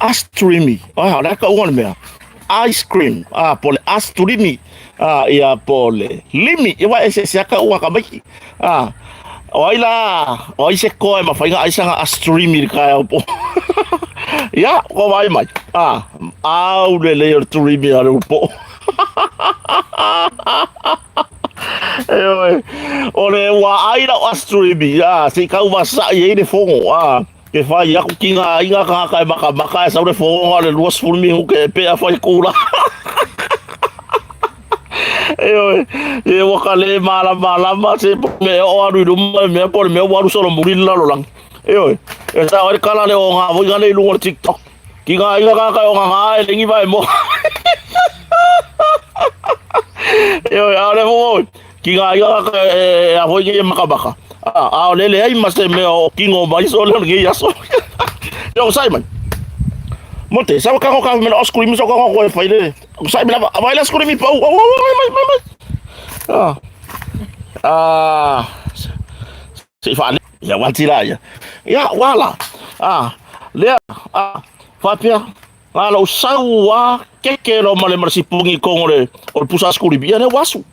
Astrimi, ah, o le a ka uga o le mea? Ice cream, ah, po o le astrimi, ah, ia po o le limi, ia ua eseese lava ka uga a tamaiti. Ah, o ai la, o ai se koa e mafai ona ai sana astrimi i le taeao po. Ia, ua vaai mai. Ah, au lelei o le turimi a le upo. E oe, o le ua ai lau astrimi, ah, se i tau vasa'i ai le fono, ah. Ke whai aku ki ngā inga kākā e makamaka e sau le whonga le 20 minute e pea whai kūra. E oe, e waka le malama lama se po me o aru i luma me mea po le mea ua aru solo muri le lalolangi. E oe, e sa oe kala le o ngā voinga nei lunga o le TikTok. Ki ngā inga kākā o ngā ngā e lengi vai mo. E oe, a le mo, Ki ngā iaraka e a hoi nei e makamaka. A, a o lele ai ma se mea o kingo mai so leo nei aso. Yo Simon. Mo te sa ka ka me o skuli mi so ka ko e fai le. Simon lava a vai la skuli mi pau. Au au mai mai mai. Ah. Ah. Se fa ia wanti la ia. Ia wala. Ah. Lea ah faapea A lou sau a keke lo ma le masipungi kongo le o le pusa skulimi ia le wasu.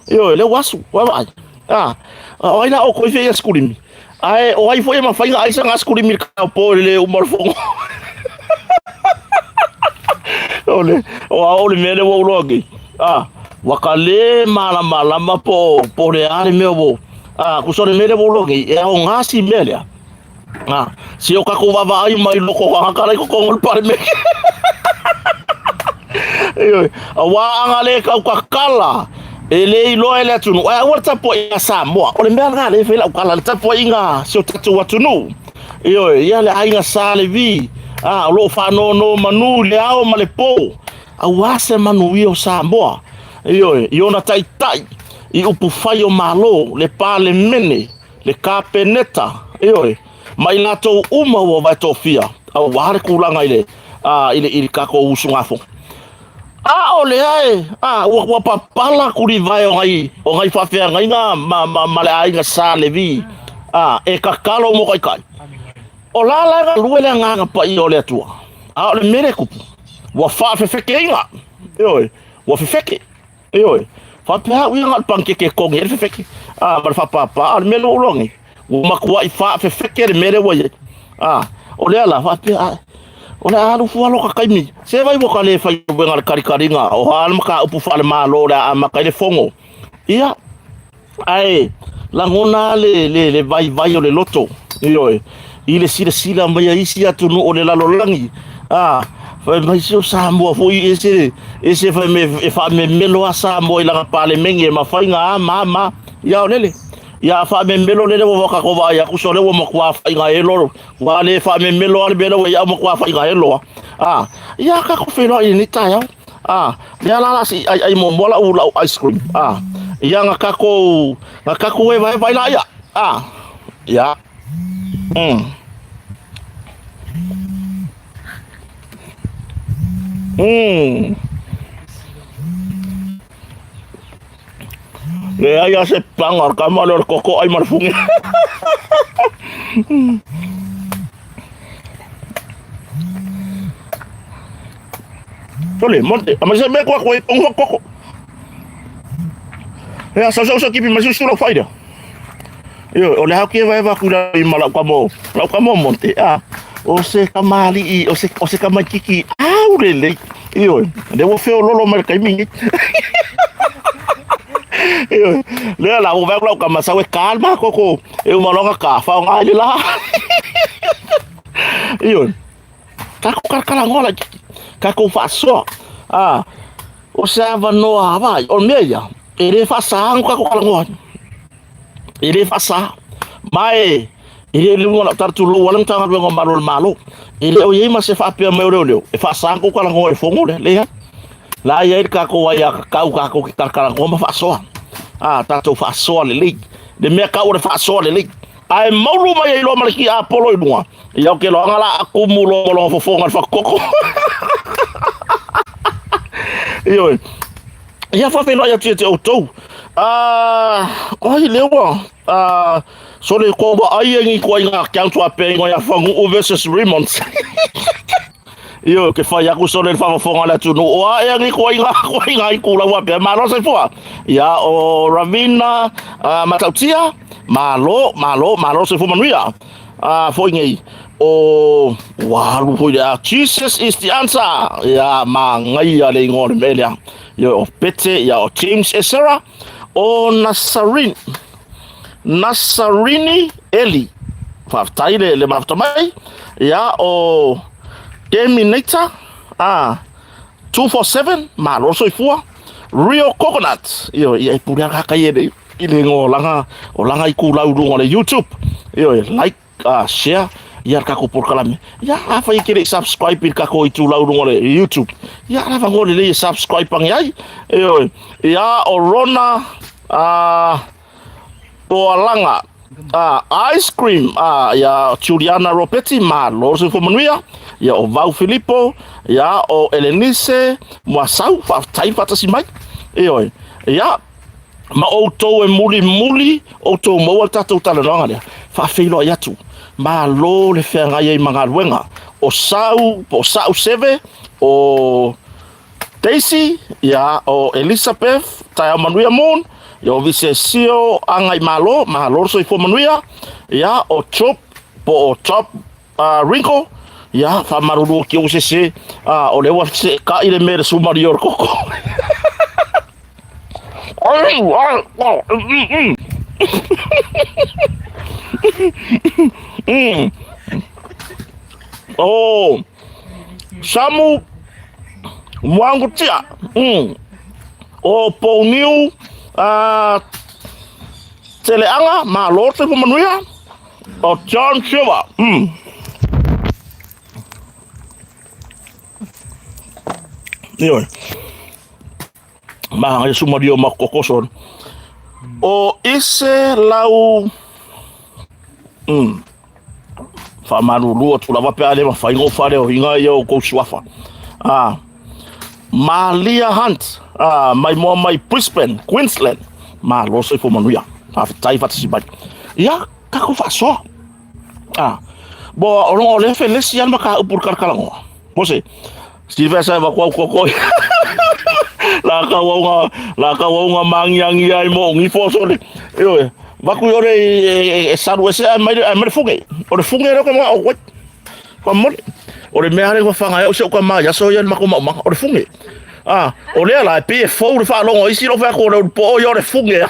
Ioe le wasu wa vai. A o ai la o koi fe ia skulimi. Ae o ai foi e mafai ona ai sanga skulimi ka po le uma o le fono. O le o a o le mea le ua uloa nei. A ua ka le malamalama po po le a le mea ua a kusa o le mea le ua uloa nei e aoga si mea lea. Ah, si o kakou vaavaai mai loko o ka la i totonu o le Palemene. Ioe, auā aga le kaukakala e le iloa e le atunuu, ae aua le tapuaiga a Samoa. O le mea lena lea e fai lau tala, le tapuaiga a si o tatou atunuu. Ioe, ia le aiga Sa Levi, ah, o lo o faanonomanu i le ao ma le po, auā se manuia o Samoa. Ioe, i ona taitai, i upufai o Malo, le Palemene, le Kapeneta, ioe, ma i latou uma ua vaetofia, auā le tulaga i le, a, i le, i le tatou usugafono. A o lea e, a, ua, ua papala tulivae o nai, o nai faafeagaiga ma, ma, ma le aiga Sa Levi, a, e tatalo mo taitai. O la la e galue le Agaga Paia o le Atua, a o le mea lea e tupu, ua faafefekeina, ioe, ua fefeke. Ioe, faapea au ia na o le panikeke e togi ai le fefeke, a, ma le faapāpā, a o le mea lea ua ou iloa nei, ua matuai faafefeke le mea lea ua i ai. A, o lea la, faapea, a, o le a alu fua lota taimi, se vai ua ka le faigaluega le kalikaliga, o a le mataupu faale-Malo o le a amata ai le fono. Ia, Ae lagona le, le, le vaivai o le loto, ioe, i le silasila mai a isi atunuu o le lalolagi, a, fai mai se o Samoa foi e se, e se fai mai e faamemelo a Samoa i lana palemene e mafai na a ma ma, ia o lele. Ia a faamemelo lele ua tatou vaai atu so le ua matua faiga elo, ua le faamemelo a le mea lea ua i ai a ua matua faiga elo a. A, ia tatou feiloai i lenei taeao. Ah, lea la la si ai ai muamua lau lau ice cream. Ah, ia nga kakou nga kakou e vai vai la ia. Ah, ia. Mm. Mm. Leai a se panga o le kama lea o le koko ai ma le fugi. Sole, monte, a mai se mea kua koe, ongo koko. Ea, sau sau sau kipi mai susu lau whaira. Io, o le hau ki ewa ewa kura i ma lau kamo, lau kamo monte, a, o se kamali'i, o se, o se kamaikiki, au lelei. Ioe, lea ua feololo mai le taimi nei. Ioe, lea la ua vaai lau kama sau e kā le makoko, e uma loa ona kā, faaaoga ai le la. Ioe, tatou kalakalanoa laitiiti, tatou faasoa, a, o se avanoa vaai, o le mea ia, e le faasaina lo tatou talanoa ai. E le faasa. Ma e, e le o le uiga o lau tala tulou a le Matagaluega o Malu o le Malo. E le o i ai ma se faapea mai o leoleo e faasa kou talanoa i le fono lea. Leai. La i ai le tatou aiatatau tatou te talatalanoa ma faasoa. A, tatou faasoa lelei. Le mea tau o le faasoa lelei. Ae maulu mai ai loa ma le tiapolo i luga, ia ou te iloa la a tumu loa ma lona fofoga i le fatutoto. Ioe. Ia faafeiloai atu ia te outou. Ah, ai lea ua ah, sole ko ua ai ai ni ituaiga account faapea ingoa ia Fagu'u versus Remons. Ioe, ke fai aku sole le faafofoga a le atunuu, o a ea nei koaiga, koaiga i kū lau apea, malo soifua. Ia, o Ravina uh, Matautia, malo, malo, malo soifua manuia. Uh, foi nei, o ua alu foi le a Jesus is the answer. Ia, magaia le ingoa o le mea lea. Ia, o Pete, ia, o James Esera, o Nasarin, Nasarini Eli. Faafetai le, le mafuta mai. Ia, o Terminator, ah, 247, malo soifua. Real Coconut, io, ia e pule aka kai e nei, i le ngo langa, o langa i kūlau lunga o le YouTube. Io, e like, uh, share, ia le kako polokalame. Ia, a fai ke le subscribe i le kako i tūlau lunga o le YouTube. Ia, ala vango le le subscribe pangi ai. Io, ia, o Rona, uh, Poalaga, ah, ice cream, ah, ia Juliana Ropeti, malo le soifua manuia, ia o Vau Filipo, ia o Elenice Muasau, faafetai le faatasi mai, ioe, ia, ma outou e mulimuli, outou maua le tatou talanoaga lea, faafeiloai atu, malo le feagai ai ma galuega, o Sau, po o Sa'u Seve, o Daisy, ia o Elizabeth, taeao manuia Moon, ia o Visesio Agaimalo, malo le soifua manuia, ia o Chop, po o Chop uh, Ringo, ia faamalulu ki ou sese, uh, o le ua se ka i le mea le sumari o le koko. Ai, ai, ai, mm, mm. Mm. Oh, Samu Mwangutia, mm. O Pouniu, uh, Teleanga, malo te manuia, o John Silva, mm. Ioe. Maha ngai sumario ma kokoso. O ise lau mm. Faamalulu atu lava pe a le mafai ona ou faaleoina ia outou suafa. Ah, Malia Hunt, ah, mai moa mai Brisbane, Queensland. Malo soifua manuia. Faafetai faatasi mai. Ia, tatou faasoa. Ah, bo o longa o le felesi ana ka upu kalakalagoa. Mose, Steve sa va kua koko. La ka waunga, la ka waunga mangiangi ai mo ngi fo sole. Ioe, vaku i ore e saru e se ai mai ai mai funge. O le funge ro ka mo o wait. Ka mo. O le mea hare whanga e o se o ka ma ya so ia mako ma o le funge. Ah, o lea la e pe e fou le whaalongo isi lo whea ko le po o ia o le funge.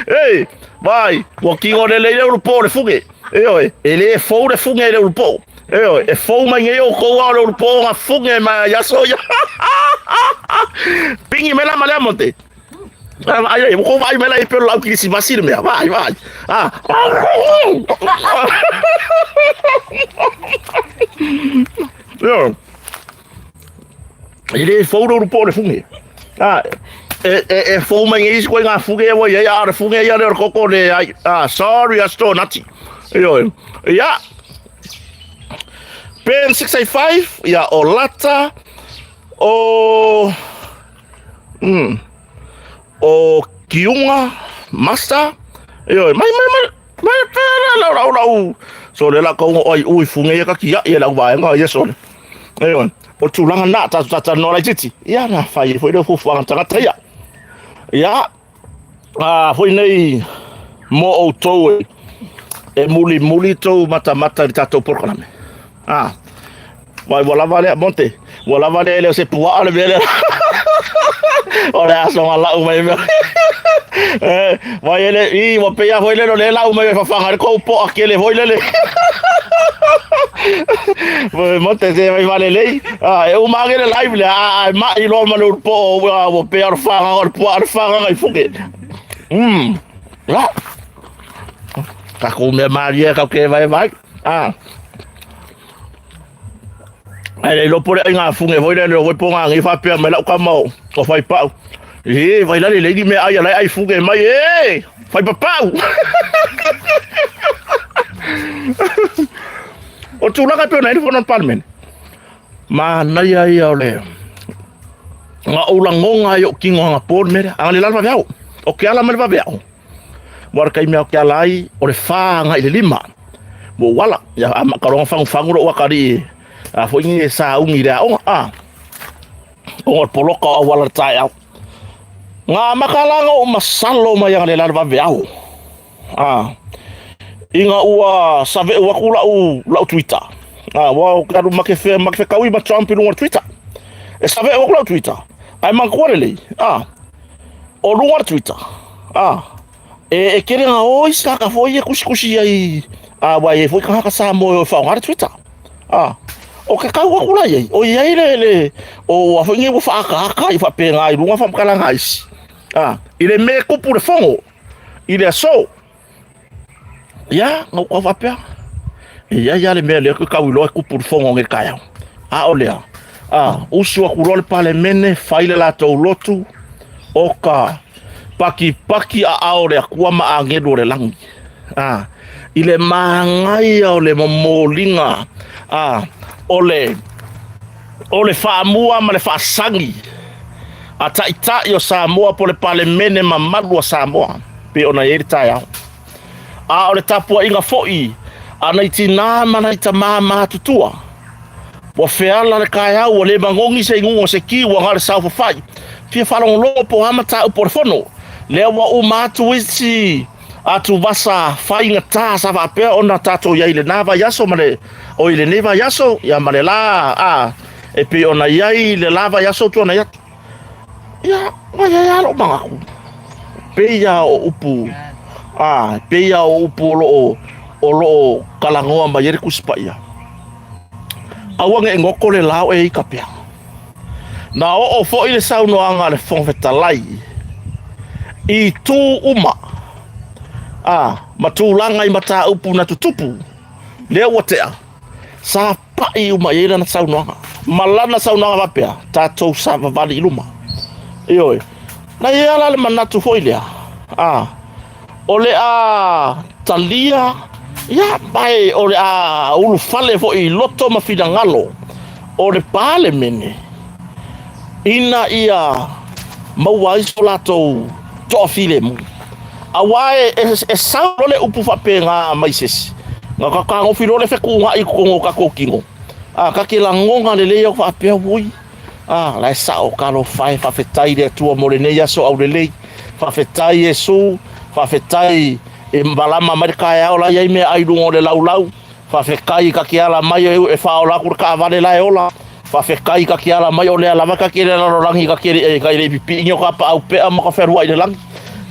Ei, vai, ua kingo le le le po o le funge. Ioe, e le fou le funge i le ulupo. Ioe, e fou mai nei o kou ao le ulupo nga funge ma ia so ia. Pingi mela ma lea monte. Ai ai, ko vai mela i pelo lau kirisimasi le mea. Vai, vai. Ah. Ioe. E le fou le ulupo o le funge. Ah, e, e, e fou mai nei isi koe ngā funge e wai ai, a le funge ia le o le koko le ai. Ah, sorry, asto nati. Ioe. Ia. Ben 685, ia o Lata, o... Mm, o Kiunga, Master, ioe, mai, mai, mai, mai, mai, lau, lau, lau, so le la kaunga o ai ui funge ia ka kia ia lau vaenga ia sole. Ioe, o tulaga na, tātou tātalanoa laitiiti, ia na whai e foi leo fuafuaga tagata ia. Ia, a, foi nei mō outou e, e muli muli tou matamata i le tātou polokalame. A, vai ua lava lea, Monte, ua lava lea e le o se puaa le mea lea. O le aso nga lau mai mea. Eh, vai ele, i, ua peia foi lele o le lau mai e whawhanga le kou poa kele foi lele. Vai Monte, se vai vale lei. Ah, e uma ake le live le, a, a, ma i loa ma le uru po, ua, ua peia o le whanga, o le pua, o le whanga ngai fuke. Mm. La. Ka kou mea mārie kau ke vai vai. Ah. Ai le lopo le ngā funge hoi le le hoi po ngā ngi whapea mai lau kama o, o whai pau. E, vai lale le ni mea ai alai ai funge mai, e, whai papau. O tūlanga pe ona ere whana parliament. Manaia ia o le ngā oula ngonga i o kingo hanga pō le mere. Anga le lala waweau. O ke ala mai le waweau. Mo ara kai mea o ke ala ai o le whā ngai le lima. Mo wala. Ia a makaronga whangu whangu ro wakari. A foi ni e sauni i le aoga, a. Ona o le poloka o auala i le taeao. Ngā makalanga o masalo mai aga le la le vaveao. A. Ina ua save'u aku la'u la'u Twitter. A, ua ou ke alu ma ke fe ma ke fekaui ma Trump i luga o le Twitter. E save'u aku la'u Twitter. Ae manatua lelei, a, o luga o le Twitter, a, e, e kele ngā o isi kāka foi e kusikusi ai, a, ua e foi kāka Samoa e o e whaonga le Twitter. A, o ke kau aku la iai, o iai le, le, o ua foi nge ua whaakaaka i whapenga i lunga whamakala isi. A, i le me kupu le fongo, i le aso. Ia, na kau faapea. E ia ia le mea lea ke kau iloa e kupu le fogo nge taeao. A o lea, a, usu aku loa le Palemene, fai le latou lotu, o ka pakipaki aao o le Akua ma agelu o le lagi. A, i le magaia o le momoliga, a, o le, o le faamua ma le faasagi a Taitai o Samoa po o le Palemene mamalu a Samoa, pei ona i ai le taeao. A o le tapuaiga foi a nai tinā ma nai tamā matutua, ua feala le taeao ua le magogi se iguga o se ki ua na o le saofafai, fia faalogologo po o a mataupu o le fono, lea ua uma atu isi atuvasa faigata sa faapea ona tatou i ai i lena vaiaso ma le oi i lenei vaiaso ia ma le la a e pei ona i ai i le la vaiaso tuanai atu. Ia, ua i ai lava lou manatu, pei lava o upu, a, pei lava o upu o lo o, o lo o talanoa mai ai le Tusi Paia. Aua ne i goto le la o e ita pea. Na oo foi le saunoaga a le Fofoga Fetalai i itu uma, a, ma tulaga i mataupu na tutupu, lea ua tea, sa paʻi uma i ai lana saunoaga. Ma lana saunoaga faapea, tatou savavali i luma. Ioe. Na i ai la le manatu foi lea, a, o le a talia, ia, mae o le a ulufale foi i loto ma finagalo o le Palemene, ina ia maua ai so latou toafilemu. Aua e, e, e sau loa le upu faapena mai se isi, na ka fetagofi loa le fetuunai i totonu o tatou tino. A, ta te lagona lelei au faapea, ui, a, la e sao, talofa e, faafetai i le Atua mo lenei aso aulelei. Faafetai Iesu, faafetai e malama mai le taeao la e i ai meaai i luga o le laulau. Faafetai ta te ala mai e faaola atu le taavale la e ola. Faafetai ta te ala mai o lea lava ta te le lalolagi ta te le i pipiigia o ka paau pea ma ka fealuai i le lagi.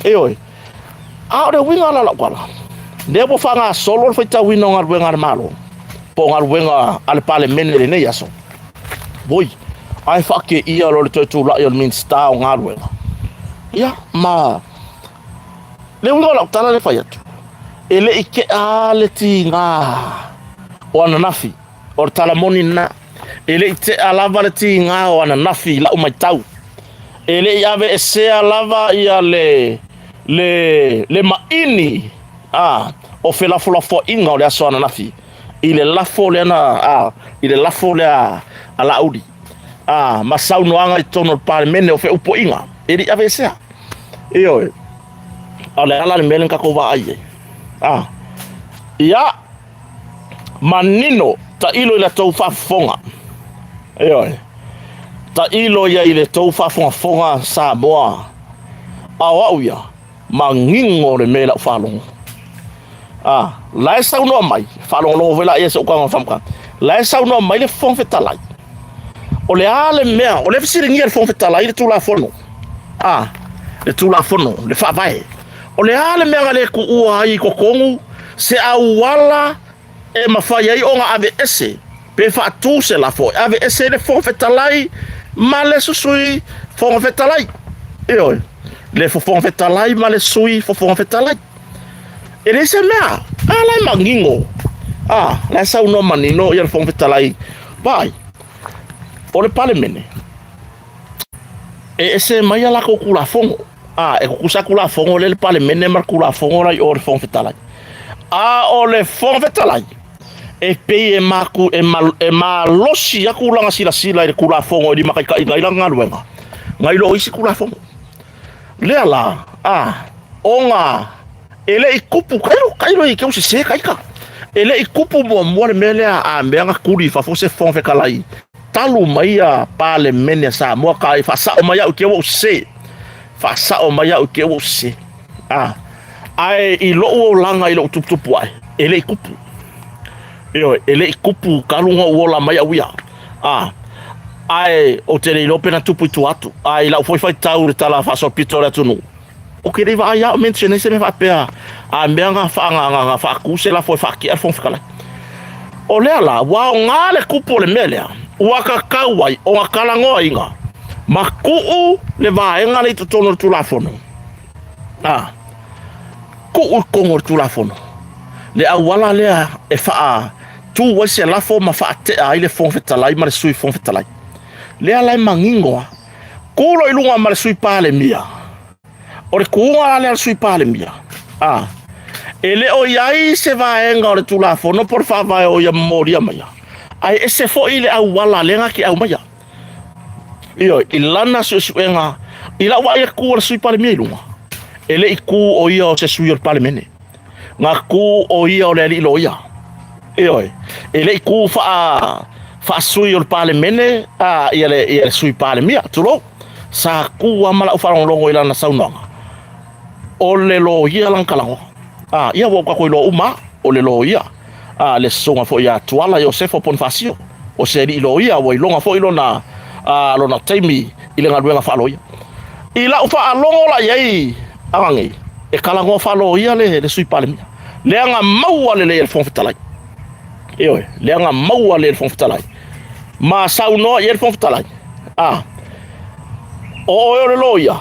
Ioe. A o le uiga la o lau tala, lea ua faagasolo le faitauina o galuega a le Malo po o galuega a le Palemene i lenei aso. Oi, ae faateia loa le toe tulai o le Minisita o Galuega. Ia, ma Le uiga o lau tala lea e fai atu, e le i tea lava le tiga o ananafi, o le tala moni lena. E le i tea lava le tiga o ananafi i lau matau. E le i aveesea lava ia le, le, le maini a, o felafolafoaiga o le aso ananafi i le lafo lea na, a, i le lafo lea a Laauli, a, ma saunoaga i totonu o le Palemene o feupuaiga, e le i aveesea. Ioe. A o le a la le mea lea na tatou vaai ai? A. Ia, manino, tailo i la tou faafofoga. Ioe. Tailo ia i le tou faafogafoga Samoa. A o au ia, manino le mea i lau faalogo. A, la e saunoa mai, faalogologo foi laia i si ou taga faamatalaga. La e saunoa mai le Fofoga Fetalai. O le a le mea, o lea e fesiligia e le Fofoga Fetalai le Tulafono. A, le Tulafono, le Faavae. O le a le mea na le tuua ai i totonu se auala e mafai ai ona aveese pe faatu se lafo e aveese ai le Fofoga Fetalai ma le Sui Fofoga Fetalai. Ioe, le Fofoga Fetalai ma le Sui Fofoga Fetalai. E leai se mea, a la e manino, a la e saunoa manino ia le Fofoga Fetalai, vaai, o le Palemene, e ese mai a latou Tulafono, a e tutusa Tulafono lea i le Palemene ma le Tulafono la i o le Fofoga Fetalai. A o le Fofoga Fetalai, e pei e, maku, e, ma, e malosi atu lana silasila i le Tulafono e limataitaiina ai lana galuega, nai lo isi Tulafono. Lea la, a, ona e le i kupu, tailo, tailo i keu sese ka ita. E le i kupu muamua le mea lea a mea na tuli i fafo se Fofoga Fetalai talu mai ia Palemene a Samoa ka e faasao mai au te ua ou sese. Faasao mai au te ua ou sese. A, ae i lou olaga i lou tuputupu ae, e le i kupu. Ioe, e le i kupu talu ona ou ola mai au ia. A, ae ou te le iloa pe na tupu i tua atu. Ae i lau foi faitau i le tala faasolopito o le atunuu, ou te le i vaai lava o mention ai se mea faapea a mea na na faatu se lafo e faatea le Fofoga Fetalai. O lea la, ua aoga le kupu o le mea lea, ua tatau ai ona talanoaina ma tuu le vaega lea i totonu o le Tulafono. A, tuu i totonu o le Tulafono le auala lea e faatu ai se lafo ma faatea ai le Fofoga Fetalai ma le Sui Fofoga Fetalai. Lea la e manino lava, tu loa i luga ma le Sui Palemia, o le tuga la lea a le Sui Palemia, a, e le o i ai se vaega o le Tulafono po o le Faavae o ia molia maia, ae ese foi le auala lea na te aumaia. Ioe, i lana suesuega, i lau vaai atu a le Sui Palemia i luga, e le i tu o ia o se sui o le Palemene. Na tu o ia o le alii loia. Ioe, e le i tu faa faasui o le Palemene a ia le, ia le Sui Palemia, tulou. Sa tu lava ma lau faalogologo i lana saunoaga, o le loia lana talanoa. A, ia ua tatou iloa uma lava, o le loia. A, le susuga foi ia Tuala Iosefo Ponifasio, o se alii loia, ua iloga foi lona, a, lona taimi i le galuega faaloia. I lau faalogo la i ai aga nei, e talanoa faaloia le, le Sui Palemia. Leaga maua lelei e le Fofoga Fetalai. Ioe, leaga maua lelei e le Fofoga Fetalai. Ma saunoa i ai le Fofoga Fetalai. A, o oe o le loia,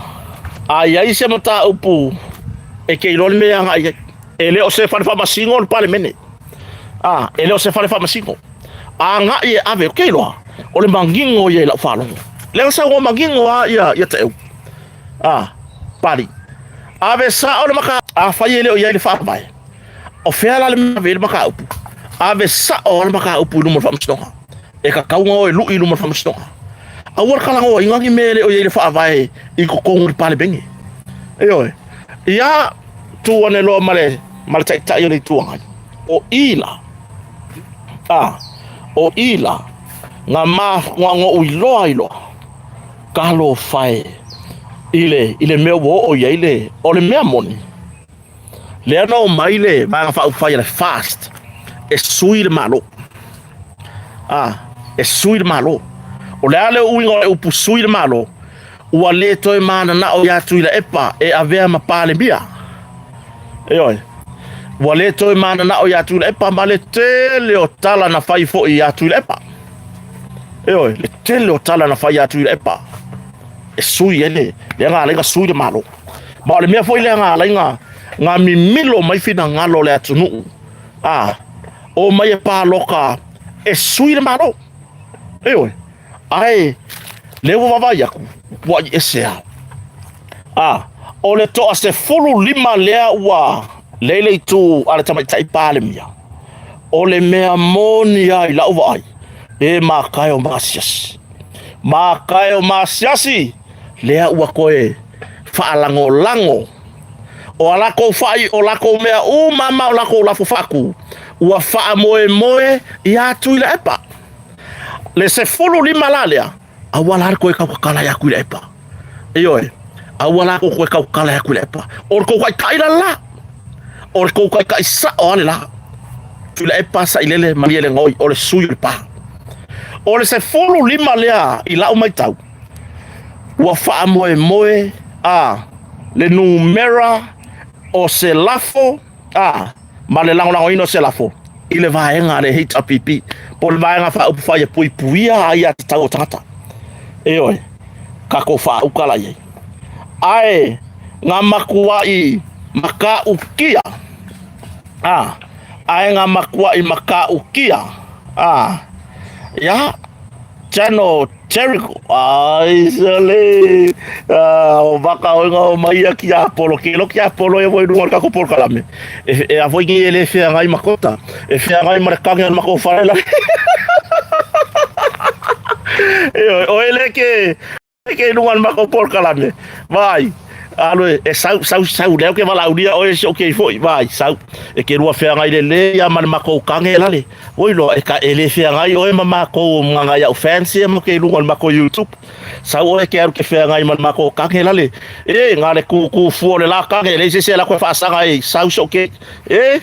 a i ai se mataupu e te iloa le mea e agai i ai. E le o se fale faamasino le Palemene. A, e le o se fale faamasino. Agai e ave, ou te iloa, o le manino ia i lau faalogo. Leaga saunoa manino lava ia, ia Taeu. A, Pali. Ave sao le maka, afai e le o i ai le faavae. O fea la le mea ave i le mataupu? Ave sao le mataupu i luma o le faamasinoga. E tatau ona o e lui i luma o le faamasinoga. Aua le talanoaina ni mea e le o i ai le faavae i totonu o le Palemene. Ioe. Ia tu ane loa ma le, ma le Taitai o le Itu Agai. O i la, a, o i la, na ma, na ou iloa ai loa, talofa e, i le, i le mea ua oo i ai le, o le mea moni, lea na omai le Vaega Faaupufai a le FAST e sui le Malo. A, e sui le Malo. O le a le uiga o le upu sui le Malo? Ua le toe mananao ia Tuilaepa e avea ma Palemia. Ioe. Ua le toe mananao ia Tuilaepa ma le tele o tala na fai foi ia Tuilaepa. Ioe, le tele o tala na fai ia Tuilaepa e sui ai le, lea na ala ai ona sui le Malo. Ma o le mea foi lea na ala ai na mimilo mai finagalo o le atunuu, a, omai e palota e sui le Malo. Ioe, ae lea ua vaavaai atu, ua i ese lava. A, o le toa 15 lea ua lei le itu a le tamaitai Palemia, o le mea moni lava i lau vaai, e matae o maasiasi. Matae o maasiasi, lea ua toe faalagolago. O a lakou faai, o lakou mea uma ma o lakou lafo faatu, ua faamoemoe ia Tuilaepa. Le 15 la lea, aua la le toe tautatala ia Tuilaepa. Ioe, aua la toe tautatala ia Tuilaepa. O le tou taitai la le la. O le tou taitai sao lava le la. Tuilaepa, Sailele, Malielegaoi, o le sui o le pa. O le 15 lea i lau matau, ua faamoemoe a le numera o se lafo a ma le lagolagoina o se lafo i le vaega a le HRPP po o le vaega faaupufai e puipuia aia tatau o tagata. Ioe, tatou faauka la i ai. Ae na matuai matautia a ae na matuai matautia a ia Channel Jericho. Ai sole. Ah, o baka o ngā mai ia ki Apollo. Ke lo ki Apollo e voi runga o le kako polokalame. E, e a voi ngi e le whea ngai makota. E whea ngai ma le kange o le mako whare la. E o, o e le ke, ke i runga o le mako polokalame. Vai. Alu e sau, sau, sau, lea ke valaulia oe si o ke foi, vai, sau. E ke lua feagai le le ia ma le makou kage lale. Oi loa, e ka e le feagai oe ma makou mga iau fans ia mo ke luga o le makou YouTube. Sau oe ke alu ke feagai ma le makou kage lale. E, ngā le kūkū fua o le la kage, le se se la koe faasaga e, sau so ke. E,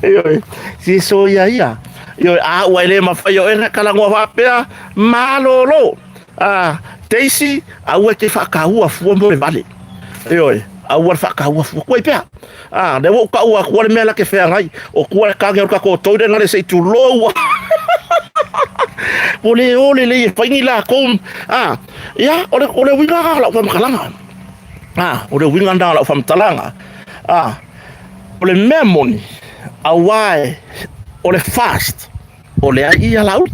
Ioe, si so ia ia. Ioe, a ua e le mawhai o ena kalagoa whapea, malolo. A, Daisy, aua e te whakaua fua mo le vale. Ioe, aua le whakaua fua. Koe pea. A, le ua uka ua kua le mea la ke wheangai. O kua le kage o ka ko toire ngare se i tu loa. O le o le le e whaingi la kou. A, ia, o le, o le winga ka lau whamakalanga. A, o le winga nā lau whamatalanga. A, o le mea moni, a wae, o le fast, O le ai ia Laauli.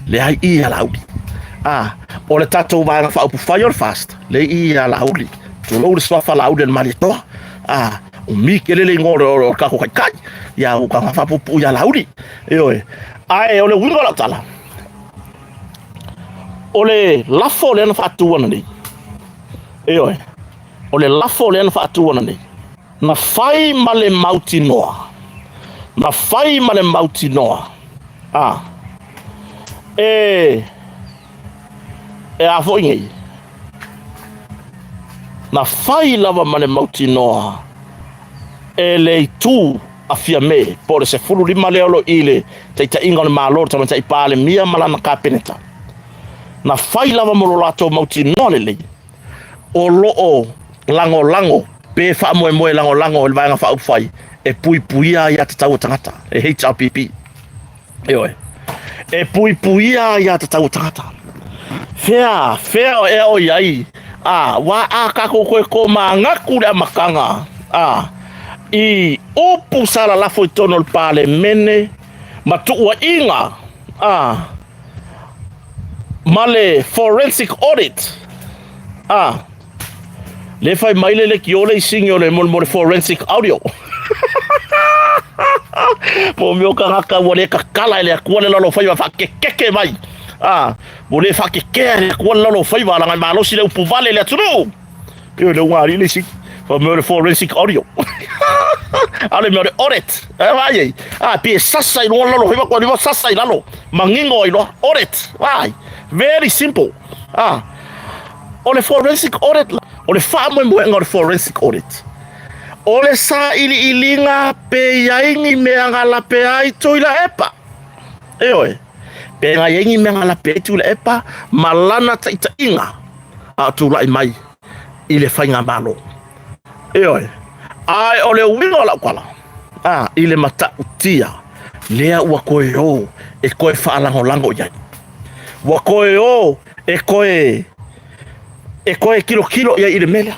Le ai ia Laauli. A, o le tatou vaega faaupufai o le FAST, le i ia Laauli. Tulou le suafa Laauli o le Malietoa. A, o Mikele le igoa o le kako kaikai. Ia, o ka faapuupuu ia Laauli. Ioe. Ae o le uiga o lau tala, o le lafo lea na faatu ananei. Ioe. O le lafo lea na faatu ananei. Na fai ma le mautinoa. Na fai ma le mautinoa. A. E, e a foi nei. Na fai lava ma le mautinoa e le itu a Fiame, po o le 15 lea o lo i le taitaiga o le Malo, le Tamaitai Palemia ma lana Kapeneta. Na fai lava mo lo latou mautinoa lelei o lo o lagolago pe faamoemoe lagolago i le Vaega Faaupufai e puipuia aiatatau a tagata, e HRPP. Ioe. E puipuia aiatatau a tagata. Fea, fea o ea o i ai, a, wā a kākou koe kō māgaku le amataga, a, i upu sa lalafo i tonu o le Palemene ma tuuaiga, a, ma le forensic audit a le fai mai le lekiō le isingi o le mo le forensic audio mo mea o kangaka ua le kakala e le Atua le lalo faiva faakekeke mai a ua le faakekea e le Atua le lalo faiva laga e malosi le upu vale i le atunuu. Io le uga alii le isi. Fa mea o le forensic audio. A le mea o le audit. E vai ai. A pi e sasa i luga lalo faiva koa liva sasa i lalo. Mangingo ai loa. Audit. Vai. Very simple. A o le forensic audit o le faamoemoega o le forensic audit. O le sailiiliga pe i ai ni mea na lape ai Tuilaepa. Ioe. Pe na i ai ni mea na lape ai Tuilaepa ma lana taitaiga a o tulai mai i le faigamalo. Ioe, ae o le uiga o lau tala, a, i le matautia lea ua toe o e toe faalagolago i ai. Ua toe o e toe e toe kilokilo i ai i le mea lea.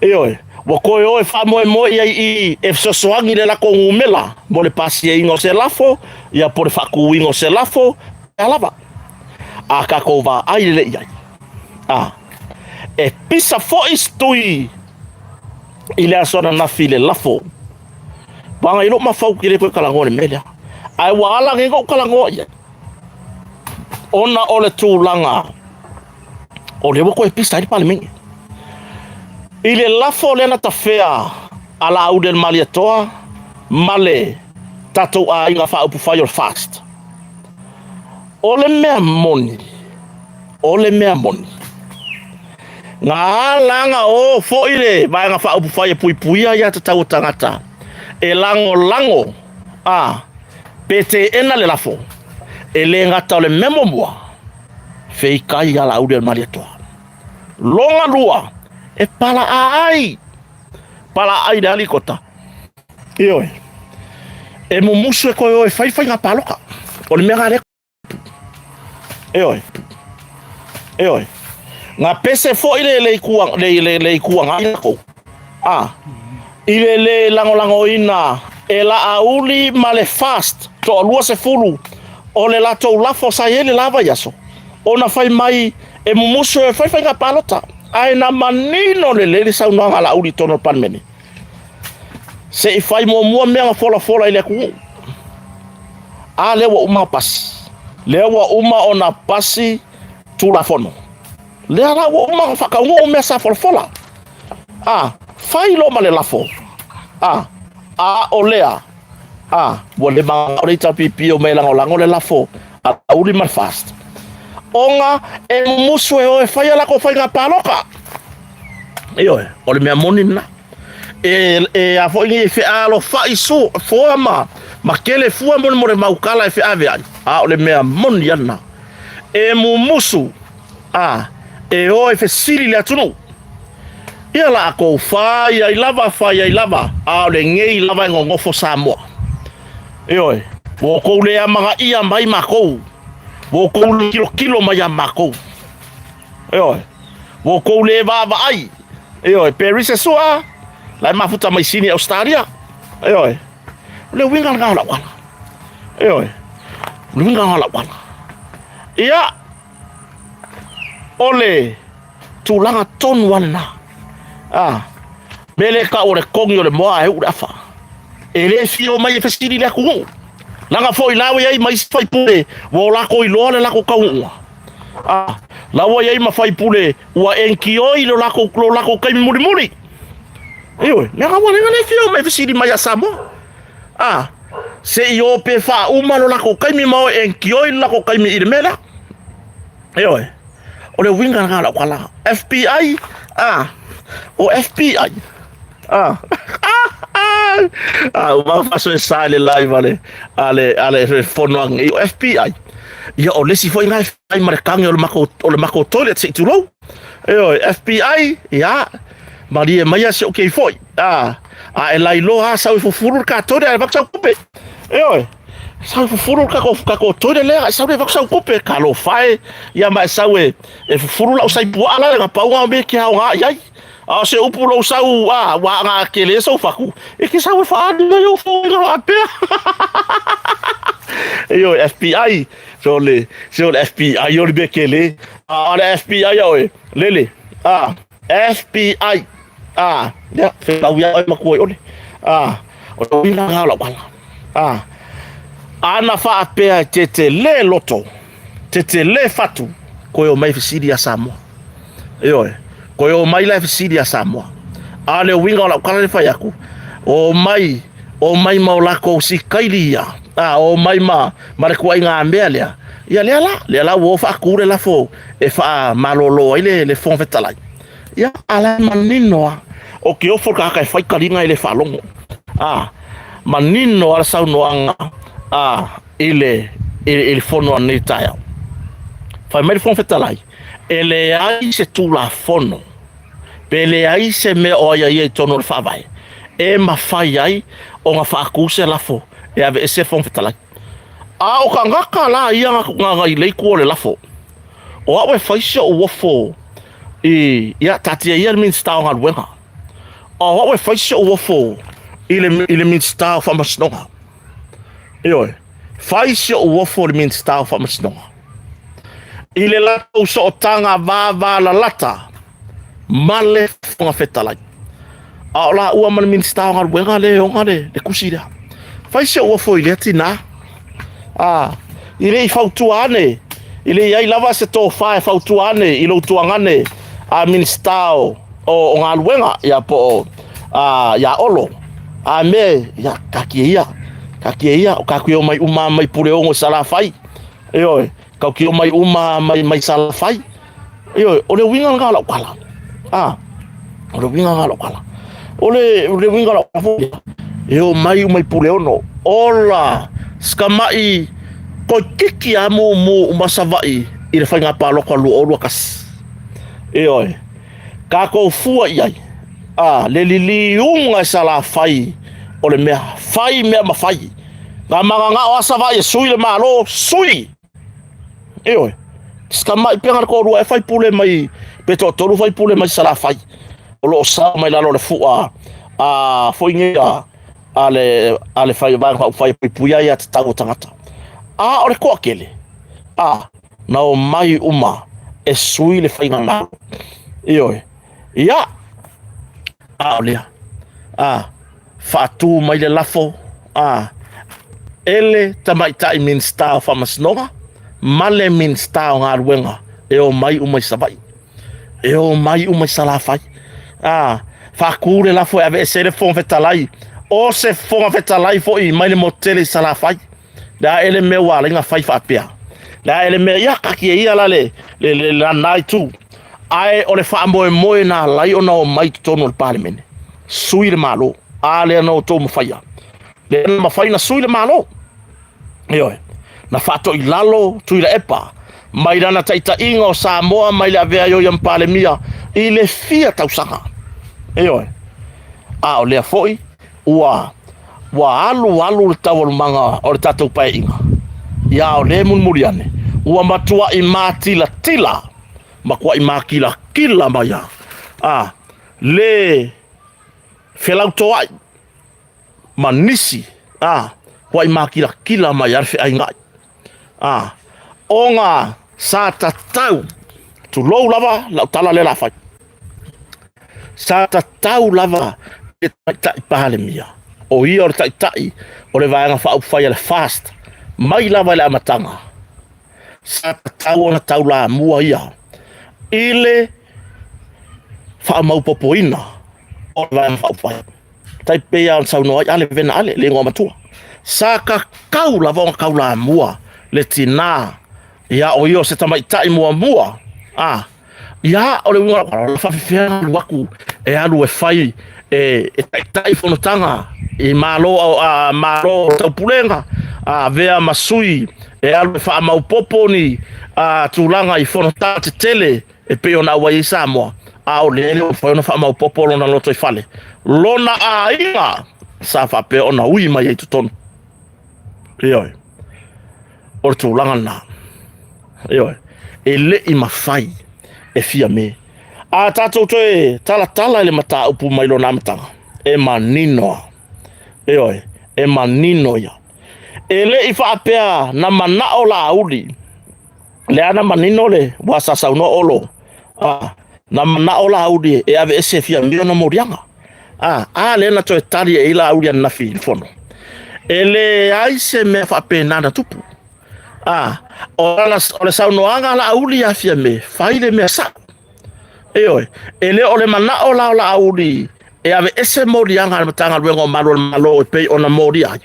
Ioe, ua toe o e faamoemoe i ai i e fesoasoani i le latou numera mo le pasiaina o se lafo, ia po o le faatuina o se lafo, pea lava. A tatou vaai lelei i ai, a, e pisa foi se tui i le aso ananafi i le lafo. Vaga i lou mafau ki le koe talanoa i le mea lea. Ae ua ala nei ou talanoa i ai, ona o le tulaga o lea ua toe pisa ai le Palemene. I le lafo lea na tafea a Laauli le Malietoa ma le tatou aiga faaupufai o le FAST. O le mea moni, o le mea moni, na ala na o foi le Vaega Faaupufai e puipuia aiatatau a tagata e lagolago a pe teena le lafo, e le gata o le mea muamua, feikai ia Laauli o le Malietoa. Lona lua, e palaa ai, palaa ai le alikota. Ioe. E mumusu e koe o e fai faiga paloka. O le mea lea. Ioe. Ioe. Nga pese foi le le ikua le le le ikua ngai lako. A. I le le lagolagoina e Laauli ma le FAST toalua sefulu o le latou lafo sa i ai le la vaiaso ona fai mai e mumusu e fai faiga palota. Ae na manino lelei le saunoaga a Laauli i totonu o le Palemene. Se i fai muamua mea na folafola i le atunuu. A lea ua uma ona pasi. Lea ua uma ona pasi Tulafono. Lea la ua uma ona faataunuu mea sa folafola. A, fai loa ma le lafo. A, a o lea, a, ua le manao le HRPP o mai lagolago le lafo a Laauli ma le FAST. Ona e mumusu e o e fai a latou faiga palota. Ioe, o le mea moni lena. E, e a foi nei fealofai su, foa ma, ma kele fua mo le mo le maukala e feave ai. A o le mea moni ana. E mumusu, a, e o e fesili le atunuu. Ia laakou fai ai lava, fai ai lava, a o lenei lava e nonofo Samoa. Ioe, ua outou le amanaia mai makou, ua outou le tilotilo mai ia makou. Ioe, ua outou le vaavaai. Ioe, Paris e sua, la e mafuta mai Sini Australia. Ioe, o le uiga lena o lau ala. Ioe, o le uiga lena o lau ala. Ia, o le tulaga tonu lava lena. A, mea lea e tau o le kogi o le moa ae uu le afa. E le fia omai e fesili le atunuu. Leaga foi la ua i ai ma isi faipule ua o latou iloa le latou taunuuga. A, la ua i ai ma faipule ua enkioi lo latou, lo latou taimi mulimuli. Ioe, leaga ua le fia omai e fesili mai ia Samoa. A, se i o pe faauma lo latou taimi ma o e enkioi lo latou taimi i le mea lea. Ioe, o le uiga lena o lau tala. FBI, a, o FBI, a, a, ua faasoe sa i le live a le, a le, a le fono a nei, o FBI. Ia, o le isi foi lena e fai ma le kage o le makou, o le makou toilet, se i tulou. Ioe, FBI, ia, malie maia si ou kei foi. A, a e lailoa lava sau e fufulu le ka toilet ae avatu sau tupe. Ioe. Sau e fufulu le kako, kako toilet lea, sau le avatu sau tupe, talofa e, ia ma e sau e, e fufulu lau sai puaa la, na pau lena o mea e te aoga i ai. A o se upu lou sau, a, ua aga tele sou fatu, e te sau e faaali mai ou fofoga faapea. Ioe, FBI, se o le, se o le FBI o le mea tele. A o le FBI a oe, lele, a, FBI, a, ia, fetau ia oe matua i ole. A, o le uiga lena o lau ala. A, ana faapea e tetele loto, tetele fatu, koe omai fesili ia Samoa. Ioe, koe omai la e fesili ia Samoa. A o le uiga o lau tala le fai atu, omai, omai ma o lakou sikaili ia, a, omai ma, ma le tuaiga mea lea, ia lea la, lea la ua o faatu le lafo e faamalolo ai le, le Fofoga Fetalai. Ia, a la e manino lava, o ke ofo le tagata e fai taliga e le faalogo. A, manino lava le saunoaga a, i le, i, i le fono a nei taeao. Fai mai le Fofoga Fetalai, e leai se Tulafono pe leai se mea o aiaia i totonu o le Faavae e mafai ai ona faatu se lafo e aveese le Fofoga Fetalai. A o tagata la ia na i le itu o le lafo, o au e fai si ou ofo i, ia, taatia ia le Minisita o Galuega, a o au e fai si ou ofo i le, i le Minisita o Faamasinoga. Ioe, fai si ou ofo i le Minisita o Faamasinoga. I le latou sootaga vavalalata ma le Fofoga Fetalai. A o laua ma le Minisita o Galuega lea e ona le, le tusi lea. Fai si ou ofo i lea tinā. A, i le i fautua ane, i le i ai lava se tofa e fautua ane i lou tuagane a Minisita o, o, o Galuega, ia po o a, ia Olo. A me, ia, taatia ia, taatia ia, o tatou omai uma mai Puleono i Salafai. Ioe, Kau ki omai uma mai mai Salafai. Ioe, o le uiga lena o lau tala. A, o le uiga lena o lau tala. O le, o le uiga o lau tala foi, e omai uma i Puleono. Ola, skamai, toeitiiti lava mumu uma Savaii i le faiga palota 2021. Ioe, tatou fua i ai, a, le liliuga e Salafai o le mea, fai mea ma fai. Na mananao a Savaii e sui le Malo, sui! Ioe, tamai pea le toalua e faipule mai, pe toatolu faipule mai Salafai, o lo o sao mai lalo o le fua a foi nei a, a le, a le fai, vaega faaupufai e puipuia ai aiatatau a tagata. A o le toatele, a, na omai uma e sui le faigamalo. Ioe, ia, a o lea, a, Faatu mai le lafo a e le Tamaitai Minisita o Faamasinoga ma le Minisita o Galuega e omai uma i Savaii. E omai uma i Salafai. A, faatu le lafo e aveese ai le Fofoga Fetalai, o se Fofoga Fetalai foi mai le motu tele i Salafai. Le a ea le mea ua ala ai ona fai faapea? Le a ea le mea, ia taatia ia la le, le, le, lana itu. Ae o le faamoemoe na ala ai ona omai i totonu o le Palemene, sui le Malo. A lea na outou mafaia. Lea na mafai ona sui le Malo. Ioe. Na faatoilalo Tuilaepa mai lana taitaiga o Samoa mai le avea ai o ia ma Palemia i le fia tausaga. Ioe. A o lea foi ua ua alu alu le taualumaga o le tatou paeaiga. Ia o lea e mulimuli ane ua matuai matilatila, matuai makilatila mai a a le felautoai ma nisi a kuai makilatila mai a le feaigai a ona sa tatau tulou lava lau tala lea la fai sa tatau lava le taitai Palemia o ia o le taitai o le Vaega Faaupufai a le FAST mai lava i le amataga sa tatau ona taulamua ia i le faamaupopoina o le Vaega Faaupufai. Tai pei lava ona saunoa ai Ale Vena Ale, le igoa matua. Sa tatau lava ona taulamua le tinā, ia o ia o se tamaitai muamua, a, ia o le uiga o lau faafefea ona alu atu e alu e fai e, e taitai fonotaga i Malo, a, Malo o Taupulega, a avea ma sui e alu e faamaopopo ni a, tulaga i fonotaga tetele e pei ona auai ai Samoa, a o lea e le o mafai ona faamaopopo lona lotoifale, lona aiga sa faapea ona ui mai ai i totonu. Ioe, o le tulaga lena. Ioe, e le i mafai e Fiame. A tatou toe talatala i le mataupu mai lona amataga, e manino lava. Ioe, e manino ia. E le i faapea na manao Laauli lea na manino le ua sa saunoa Olo, a, na manao Laauli e aveese e Fiame ona moliaga. A, a lea na toe tali ai Laauli ananafi i le fono. E leai se mea faapena na tupu. A, o, lana, o le saunoaga a Laauli ia Fiame, fai le mea sao. Ioe, e le o le manao la o Laauli e aveese moliaga a le Matagaluega o Malu o le Malo e pei ona molia ai.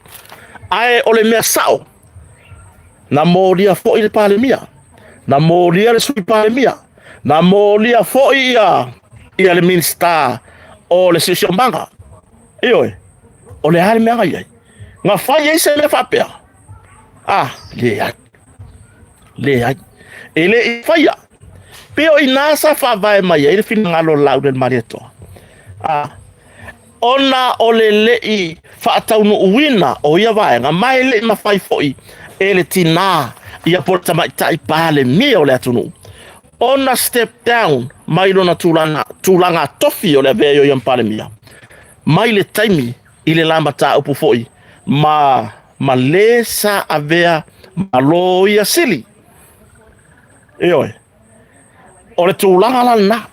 Ae o le mea sao, Na molia foi le Palemia, na molia le Sui Palemia, na molia foi ia, ia le Minisita o le Siosiomaga. Ioe, o le a le mea na i ai? Na fai ai se mea faapea? Ah, leai. Leai. E le i faia. Pei o i ina sa faavae mai ai le finagalo o le Laaulialemalietoa. Ah, ona o le le i faataunuuina o ia vaega, ma e le i mafai foi e le tinā ia po o le tamaitai Palemia o le atunuu ona step down mai lona tulaga, tulaga tofi o le avea ai o ia ma Palemia, mai le taimi i le la mataupu foi ma, ma le sa avea ma Loia Sili. Ioe. O le tulaga la lena.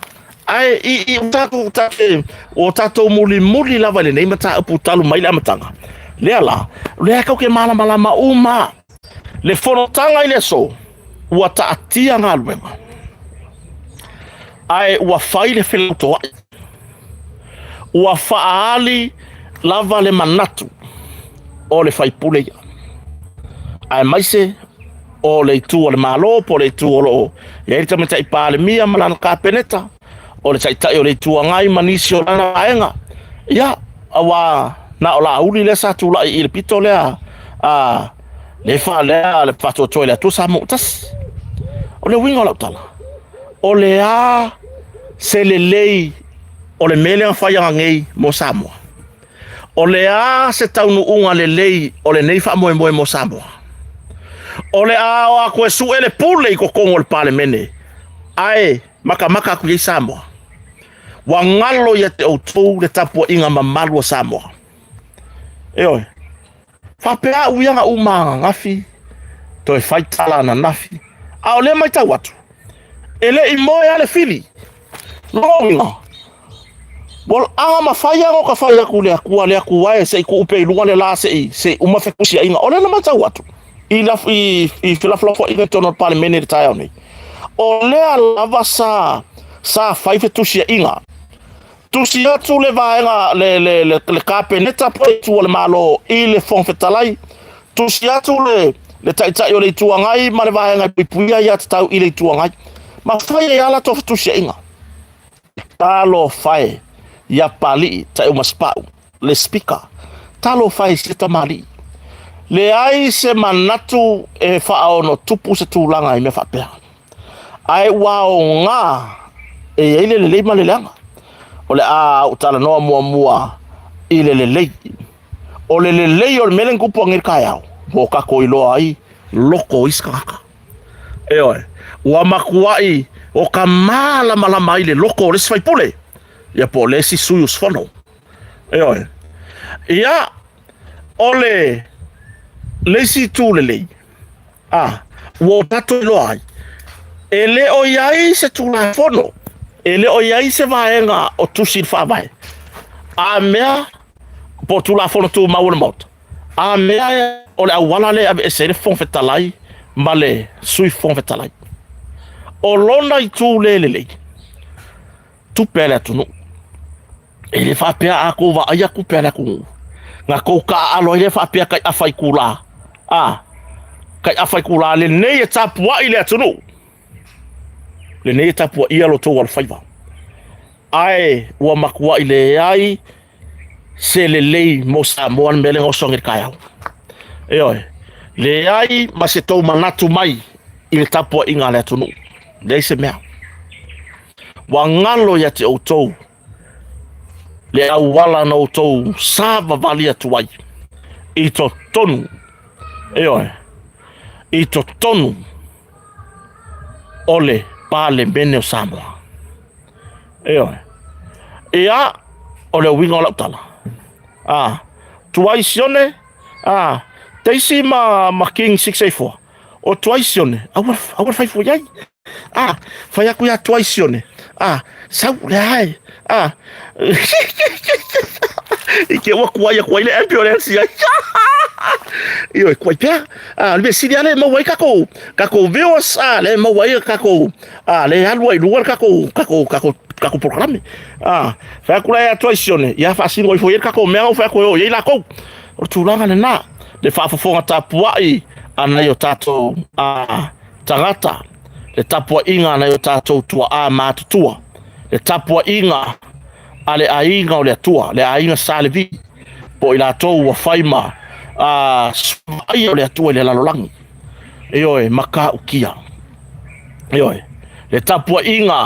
Ae i, i o tatou, tatou, o tatou mulimuli lava i lenei mataupu talu mai le amataga. Lea la, lea tatou te malamalama uma le fonotaga i le aso, ua taatia galuega. Ae ua fai le felautoai. Ua faaali lava le manatu o le faipule ia. Aemaise o le itu a le Malo po o le itu o lo o i ai le Tamaitai Palemia ma lana Kapeneta, o le Taitai o le Itu Agai ma nisi o lana vaega. Ia, aua na o Laauli lea sa tulai i le pito lea a le fa lea le faatoatoa i le Atua Samoa tasi. O le uiga o lau tala, o le a se lelei o le mea lea na fai ananei mo Samoa? O le a se taunuuga lelei o lenei faamoemoe mo Samoa? O le a o atu e sue le pule i totonu o le Palemene, ae matamata atu i ai Samoa. Ua galo ia te outou le tapuaiga mamalu a Samoa. Ioe. Faapea au ia na uma ananafi, toe fai tala ananafi, a o lea matau atu, e le i moe lava le fili. Lona uiga, ua aga mafai lava ona ta fai atu i le Atua, le Atua e, se i tuu pea i luga le la se i, se i uma fetusiaiga. O lea na matau atu i, laf, i, i felafolafoaiga i totonu o le Palemene i le taeao nei, o lea lava sa Sa fai fetusiaiga. Tusi atu le vaega le le le, le Kapeneta po o le itu o le Malo i le Fofoga Fetalai. Tusi atu le le Taitai o le Itu Agai ma le vaega e puipuia ia tatau i le Itu Agai. Ma fai ai lava latou fetusiaiga. Talofa e ia Palii Taiumasipau, le Speaker. Talofa e i se tamalii. Leai se manatu e faaonotupu se tulaga i mea faapea. Ae ua aoga e i ai le lelei ma le leaga. O le a ou talanoa muamua i le lelei. O le lelei o le mea lea na tupu anei i le taeao, ua tatou iloa ai loko o isi tagata. Ioe, ua matuai o ka malamalama ai le loko o le isi faipule, ia po o le isi sui usufono. Ioe. Ia, o le le isi itu lelei, a, ua o tatou iloa ai, e le o i ai se Tulafono, e le o i ai se vaega o tusi i le Faavae, a mea, po o Tulafono Tumau o le Maota, a mea o le auala lea e aveese ai le Fofoga Fetalai ma le Sui Fofoga Fetalai. O lona itu le lelei, tupe a le atunuu. E le faapea a tou vaaia tupe a le atunuu, na tou taaalo ai lea faapea tai afa itula, a, tai afa itula lenei e tapuai le atunuu, lenei e tapuaia lo outou alofaiva. Ae ua matuai leai se lelei mo Samoa le mea lea na oso ane i le taeao. Ioe, leai ma se tou manatu mai i le tapuaiga a le atunuu, leai se mea. Ua galo ia te outou le auala na outou savavali atu ai i totonu, ioe, i totonu o le Palemene o Samoa. Ioe. Ia, o le uiga o lau tala. A, tuai sione, a, teisi ma, ma King 684, o tuai sione, aua, aua le fai fua i ai. A, fai atu ia tuai sione, a, sau le ae, a, i te ua tuai atu ai le ambulance i ai. Ioe, tuai pea. A, le mea sili lava lea e maua ai tatou, tatou viewers, a, lea e maua ai tatou, a, lea e alu ai i luga le tatou, tatou, tatou, tatou polokalame. A, fai atu la ia tuai sione, ia faasino ifo i ai le tatou mea ua fai atu e o i ai latou. O le tulaga lena, le faafofoga tapuai a nai o tatou a, tagata, le tapuaiga a nai o tatou tuaa matutua, le tapuaiga a le aiga o le Atua, le aiga Sa Levi, po o i latou ua fai ma a, vaaia o le Atua i le lalolagi. Ioe, matautia. Ioe, le tapuaiga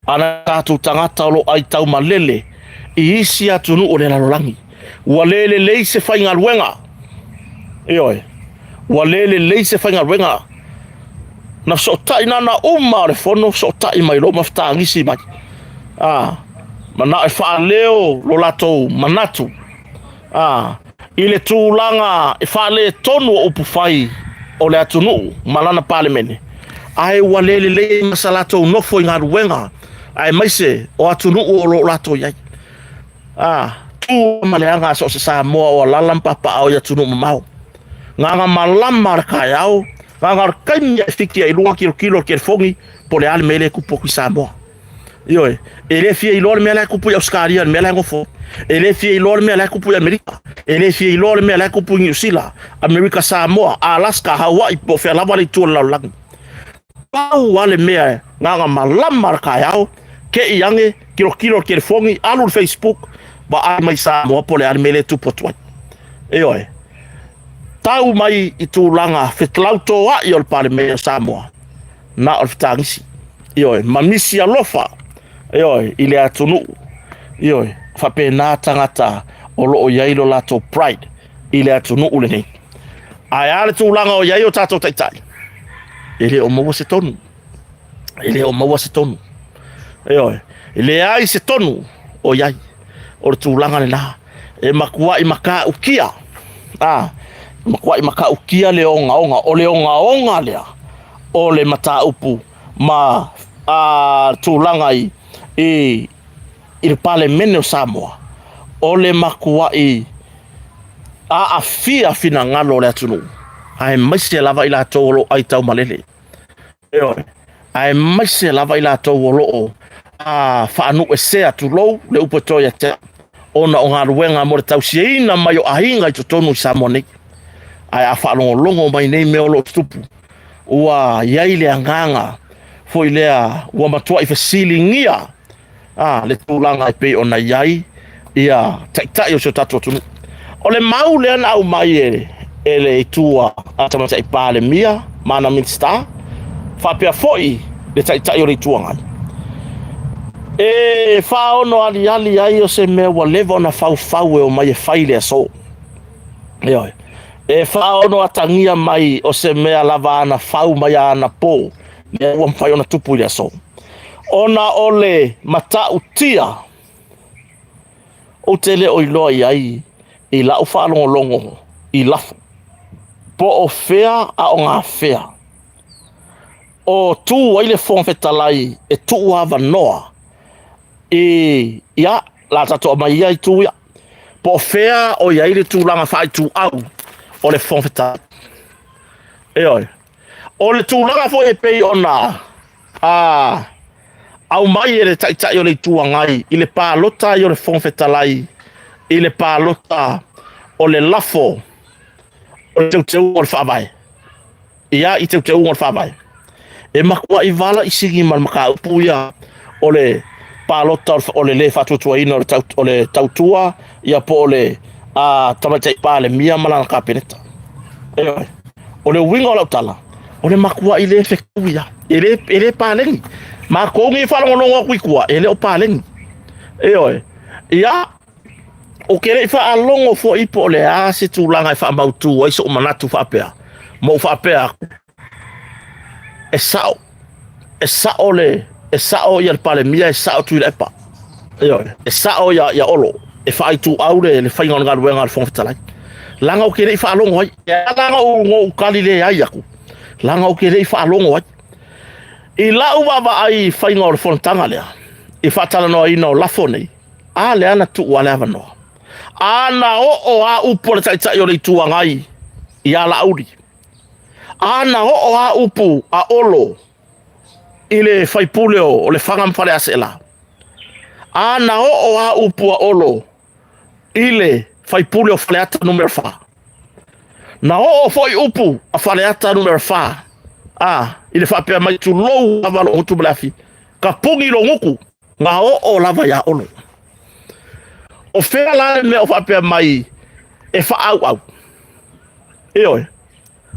a nai tatou tagata o lo o aitaumalele i isi atunuu o le lalolagi. Ua le lelei se faigaluega. Ioe, ua le lelei se faigaluega. Na fesootai na na uma o le fono, fesootai mai loa ma fetagisi mai. A, manao e faaleo lo latou manatu. A, i le tulaga e faaletonu o upufai o le atunuu ma lana Palemene, ae ua le lelei ma sa latou nofo i galuega aemaise o atunuu o lo o latou i ai. A, tu ma le aga a so o se Samoa o alala ma papaaao i atunuu mamao. Gagamalama o le taeao, gaga o le taimi e fiki ai i luga tilotilo o le telefoni po o le a le mea lea e tupu atu i Samoa. Ioe, e le fia iloa le mea la e tupu i Ausetalia, le mea la e nofo. E le fia iloa le mea la e tupu i Amerika. E le fia iloa le mea la e tupu i Niu Sila, Amerika Samoa, Alaska, Hawaii, po o fea lava le itu o le lalolagi. Pau lava le mea gagamalama le taeao, te i ane, tilotilo i le telefoni, alu i le Facebook, vaai mai Samoa po o le a le mea lea e tupu atu ai. Ioe, tau mai i tulaga fetlautoai o le Palemene o Samoa, na o le fetagisi, ioe, ma misi alofa, ioe, i le atunuu, ioe, faapena tagata o lo o i ai lo latou pride i le atunuu lenei. Ae a le tulaga o i ai o tatou taitai? E le o maua se tonu. E le o maua se tonu. Ioe, e leai se tonu o i ai. O le tulaga lena. E matuai matautia, a, matuai matautia le ogaoga. O le ogaoga lea o le mataupu ma a, tulaga i, i, i le Palemene o Samoa, o le matuai aafia finagalo o le atunuu, aemaise lava i latou o lo o aitaumalele. Ioe, aemaise lava i latou o lo o a faanuuesea, tulou le upu e toe ia te au, ona o galuega mo le tausiaina mai o aiga i totonu i Samoa nei. Ae a faalogologo mai nei mea o lo o tutupu, ua i ai le agaga foi lea ua matuai fesiligia a, le tulaga e pei ona i ai ia taitai o si o tatou atunuu. O le mau lea na aumai e, e le itu a Tamaitai Palemia ma ana Minisita, faapea foi le Taitai o le Itu Agai, e faaono aliali ai o se mea ua leva ona faufau e omai e fai le aso. Ioe. E faaono atagia mai o se mea lava ana fau mai ana pō, lea ua mafai ona tupu i le aso. Ona o le matautia ou te le o iloa i ai i lau faalogologo i lafo, po o fea a o gafea o tu ai le Fofoga Fetalai e tuu avanoa i, ia, la tatou aumai ia itu ia, po o fea o i ai le tulaga faaituau o le Fofoga Fetalai. Ioe. O le tulaga foi e pei ona a aumai e le Taitai o le Itu Agai i le palota ai o le Fofoga Fetalai i le palota o le lafo o le teuteuga o le Faavae, ia i teuteuga o le Faavae, e matuai vala i sigi ma le mataupu ia o le palota o le lē faatuatuaina o le tautua ia po o le Tamaitai Palemia ma lana Kapeneta. Ioe. O le uiga o lau tala, o le matuai le fetaui ia. E le, e le paleni. Matou nei faalogologo atu i tua, e le o paleni. Ioe. Ia, ou te le i faalogo foi po o le a se tulaga e faamautu ai sou manatu faapea, ma ou faapea atu, e sao, e sao le, e sao ia le Palemia, e sao Tuilaepa. Ioe, e sao ia, ia Olo, e faaituau le, le faiga o le galuega a le Fofoga Fetalai. Leaga ou te le i faalogo ai. E ala ona ou, ou tali leai atu, leaga ou te le i faalogo ai. I lau vaavaai i faiga o le fonotaga lea, i faatalanoaina o lafo nei, a lea na tuu lava le avanoa. A na oo lava upu a le Taitai o le Itu Agai ia Laauli, a na oo lava upu a Olo i le faipule o Lefaga ma Faleaseela, a na oo lava upu a Olo i le faipule o Faleata Nu.4, na oo foi upu a Faleata Nu.4 a i le faapea mai, tulou lava lou gutu ma le afi, tapuni lou gutu, na oo lava iā Olo. O fea la le mea o faapea mai e faaauau? Ioe.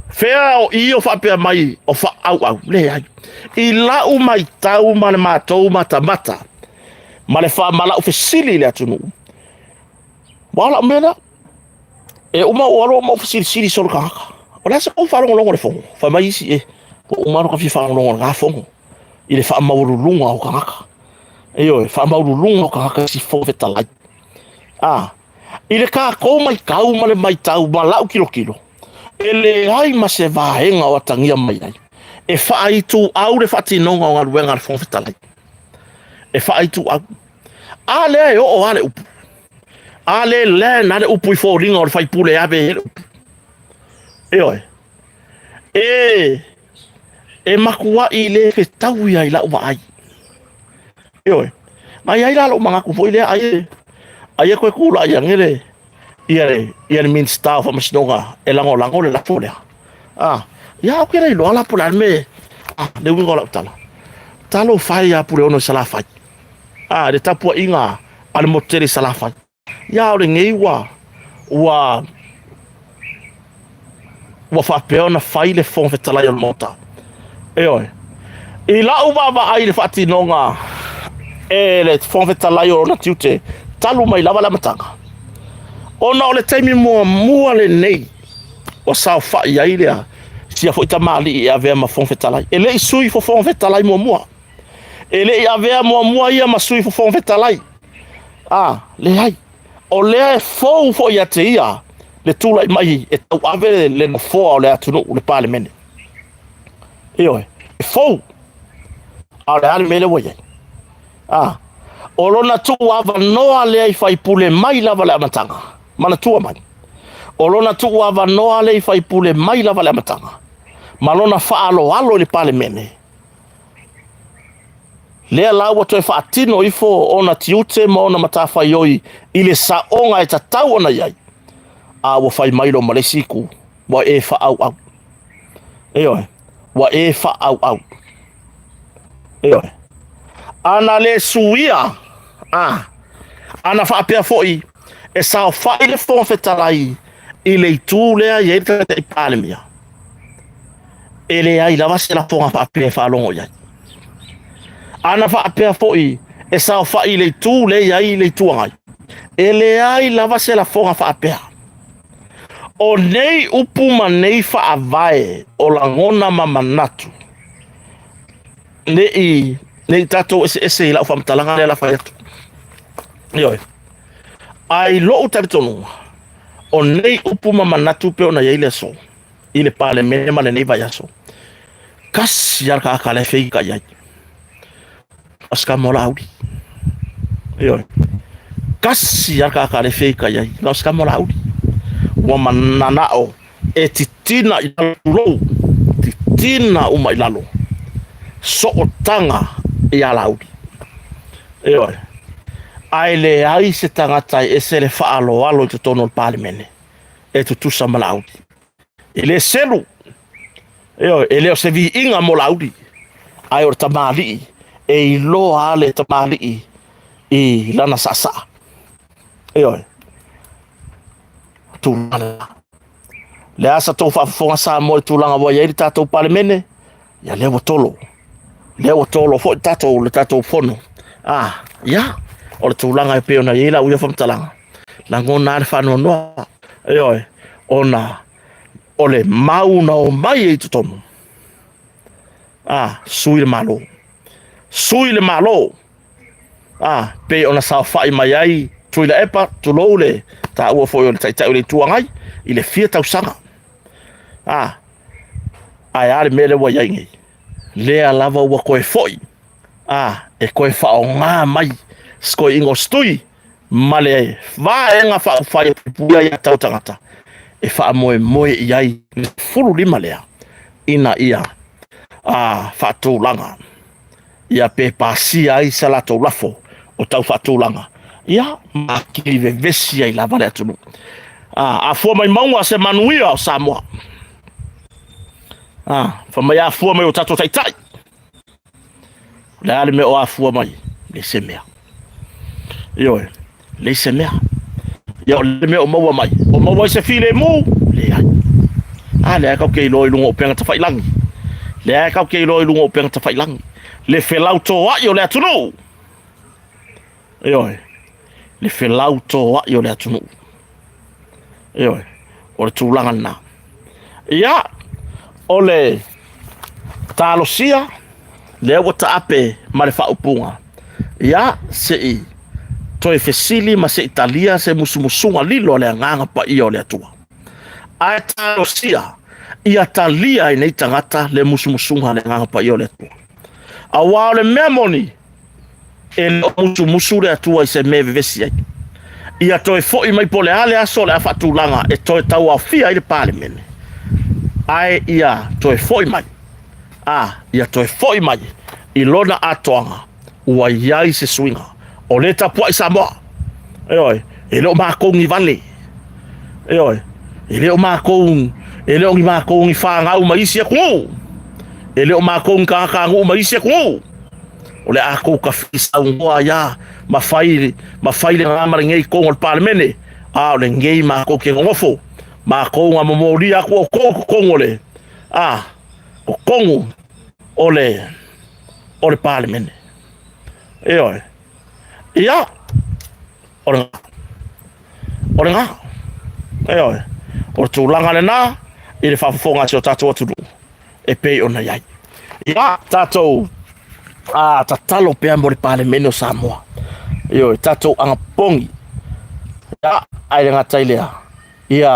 Fea o i o faapea mai o faaauau? Leai. I lau maitau ma le matou matamata ma le fa, ma lau fesili i le atunuu, ua lau mea lea. E uma ou alu ma ou fesilisili solo tagata. O le a se kou faalogologo i le fono? Fai mai isi, e, ua uma ona ka fia faalogologo i lena fono i le faamaualuluga o tagata. Ioe, faamaualuluga o tagata i si Fofoga Fetalai. A, i le tatou maitau ma le maitau ma lau tilotilo, e leai ma se vaega o atagia mai ai e faaituau le faatinoga o galuega a le Fofoga Fetalai. E faaituau. A lea e oo lava le upu. A lea e land lava le upu i foliga o le faipule e ave ai le upu. Ioe. E, e matuai le fetaui ai lau vaai. Ioe. Na i ai la lou manatu foi lea, ai, ai e toe tulai ane le, ia le, ia le Minista o Faamasinoga e lagolago le lafo lea. Ah, ia ou te le iloa la po o le a le mea, ah, le uiga o lau tala. Talofa e ia Puleono i Salafai. Ah, le tapuaiga a le motu tele i Salafai. Ia o lenei ua ua ua faapea ona fai le Fofoga Fetalai o le Maota. Ioe. I lau vaavaai i le faatinoga e le Fofoga Fetalai o lona tiute talu mai lava le amataga, ona o le taimi muamua lenei ua saofai ai lea sia foi tamalii e avea ma Fofoga Fetalai. E le i sui Fofoga Fetalai muamua. E le i avea muamua ia ma sui Fofoga Fetalai. A, leai. O lea e fou foi ia te ia le tulai mai e tauave le nofoa o le atunuu, le Palemene. Ioe, e fou. A o le a le mea lea ua i ai? A, o lona tuuavanoa lea i faipule mai lava le amataga. Manatua mai. O lona tuuavanoa lea i faipule mai lava le amataga. Ma lona faaaloalo i le Palemene. Lea la ua toe faatino ifo ona tiute ma ona matafaioi i le saoga e tatau ona i ai, a ua fai mai loa ma le isi itu, ua e faaauau. Ioe, ua e faaauau. Ioe. Ana le suia, a, ana faapea foi e saofai le Fofoga Fetalai i le itu lea e i ai le Tamaitai Palemia, e leai lava se lafoga faapea e faalogo i ai. Ana faapea foi e saofai i le itu lea e i ai le Itu Agai, e leai lava se lafoga faapea. O nei upu ma nei faavae o lagona ma manatu, ne i tatou eseese i lau faamatalaga lea la fai atu. Ioe. Ae i lou talitonuga, o nei upu ma manatu pei ona i ai le aso i le Palemene ma lenei vaiaso, tasi lava le tagata la e feita i ai, o se tama o Laauli. Ioe. Tasi lava le tagata la e feita i ai, na o se tama o Laauli. Ua mananao e titina i lalo, tulou, titina uma i lalo sootaga ia Laauli. Ioe. Ae leai se tagata e ese le faaaloalo i totonu o le Palemene e tutusa ma Laauli. E le selu, ioe, e le o se viiga mo Laauli, ae o le tamalii e iloa le tamalii i lana saasaa. Ioe. Tulaga lena. Le a sa tou faafofoga Samoa i tulaga ua i ai le tatou Palemene, ia lea ua tolo. Lea ua tolo foi tatou le tatou fono. Ah, ia, o le tulaga e pei ona i ai lau ia faamatalaga. Lagona lava le faanoanoa. Ioe, ona o le mau na omai ai i totonu. Ah, sui le Malo. Sui le Malo. Ah, pei ona saofai mai ai Tuilaepa, tulou le taua foi o le Taitai o le Itu Agai i le fia tausaga. Ah, ae a le mea lea ua i ai nei? Lea lava ua toe foi, ah, e toe faaaoga mai sikoiina o Stui ma le Vaega Faaupufai e Puipuia Aia Tatau Tagata e faamoemoe i ai le 15 lea ina ia faatulaga. ia pe pasia ai sa latou lafo o tau faatulaga, ia ma atili vevesi ai lava le atunuu. A afua mai mauga se manuia o Samoa. A, fa mai afua mai o tatou taitai. O le a le mea o afua mai? Leai se mea. Ioe, leai se mea. Ia o le mea o maua mai, o maua ai se filemu? Leai. A lea tatou te iloa i luga o upega tafailagi. Lea tatou te iloa i luga o upega tafailagi. Le felautoa'i o le atunuu. Ioe, le felautoa'i o le atunuu. Ioe, o le tulaga lena. Ia, o le talosia, lea ua taape ma le faaupuga, ia, se i toe fesili ma se i talia se musumusuga lilo a le Agaga Paia o le Atua. Ae talosia, ia talia e nei tagata le musumusuga a le Agaga Paia o le Atua. Aua o le mea moni, e le o musumusu le Atua i se mea e vevesi ai. Ia toe foi mai po o le a le aso o le a faatulaga e toe tauaofia ai le Palemene, ae ia toe foi mai, a ia toe foi mai i lona atoaga ua i ai se suiga. O lea e tapuai Samoa. Ioe, e le o matou ni vale. Ioe, e le o matou, e le o ni matou ni fanau mai isi atunuu. E le o matou ni tagatanuu mai isi atunuu. O le a tou tafi saunoa ai a ma fai ma fai le ma lenei i totonu o le Palemene, a o lenei matou te nonofo, matou na momolia atu outou i totonu o le a totonu o le o le Palemene. Ioe. Ia, o le o lena. Ioe. O le tulaga lena i le faafofoga a si o tatou atunuu e pei ona i ai. Ia, tatou a, tatalo pea mo le Palemene o Samoa. Ioe, tatou agapogi. Ia, ae le gata i lea, ia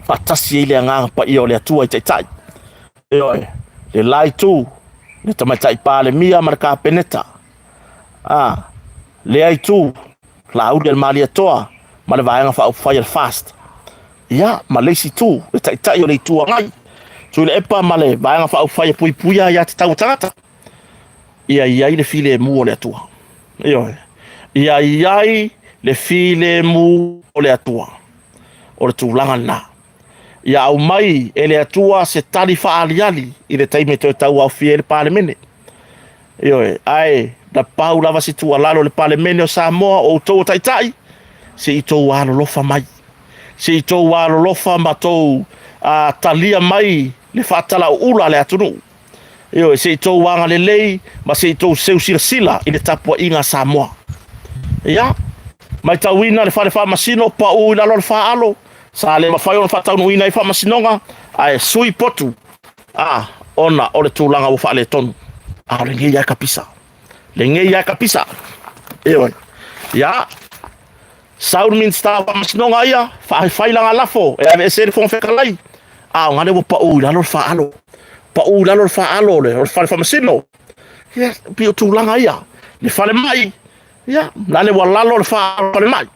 faatasi ai le agaga paia o le Atua i taitai. Ioe, le la itu, le tamaitai Palemia ma le Kapeneta. A, lea itu, Laauli a le Malietoa ma le Vaega Faaupufai a le FAST. Ia, ma le isi itu, le Taitai o le Itu Agai, Tuilaepa ma le Vaega Faaupufai e Puipuia Aiatatau a Tagata. Ia i ai le filemu o le Atua. Ioe. Ia i ai le filemu o le Atua. O le tulaga lena. Ia aumai e le Atua se tali faaaliali i le taimi e toe tauaofia ai le Palemene. Ioe, ae na pau lava si tuualalo i le Palemene o Samoa, o outou o taitai, se i tou alolofa mai. Se i tou alolofa ma tou talia mai le faatalauula a le atunuu. Ioe, se i tou agalelei ma se i tou seu silasila i le tapuaiga a Samoa. Ia, matauina le fale faamasino pau i lalo o le faaalo, sa le mafai ona faataunuuina ai faamasinoga, ae sui potu a ona o le tulaga ua faaletonu. A o lenei lava e kapisa, lenei lava e kapisa. Ioe, ia, Sau le Minisita o Faamasinoga ia, fai lana lafo e aveese ai le Fofoga Fetalai, a o lea ua pau i lalo le faaalo. Pau i lalo le faaalo o le fale faamasino. Ia, pei o tulaga ia. Le falemai, ia, la le ua lalo le faaalo o le falemai.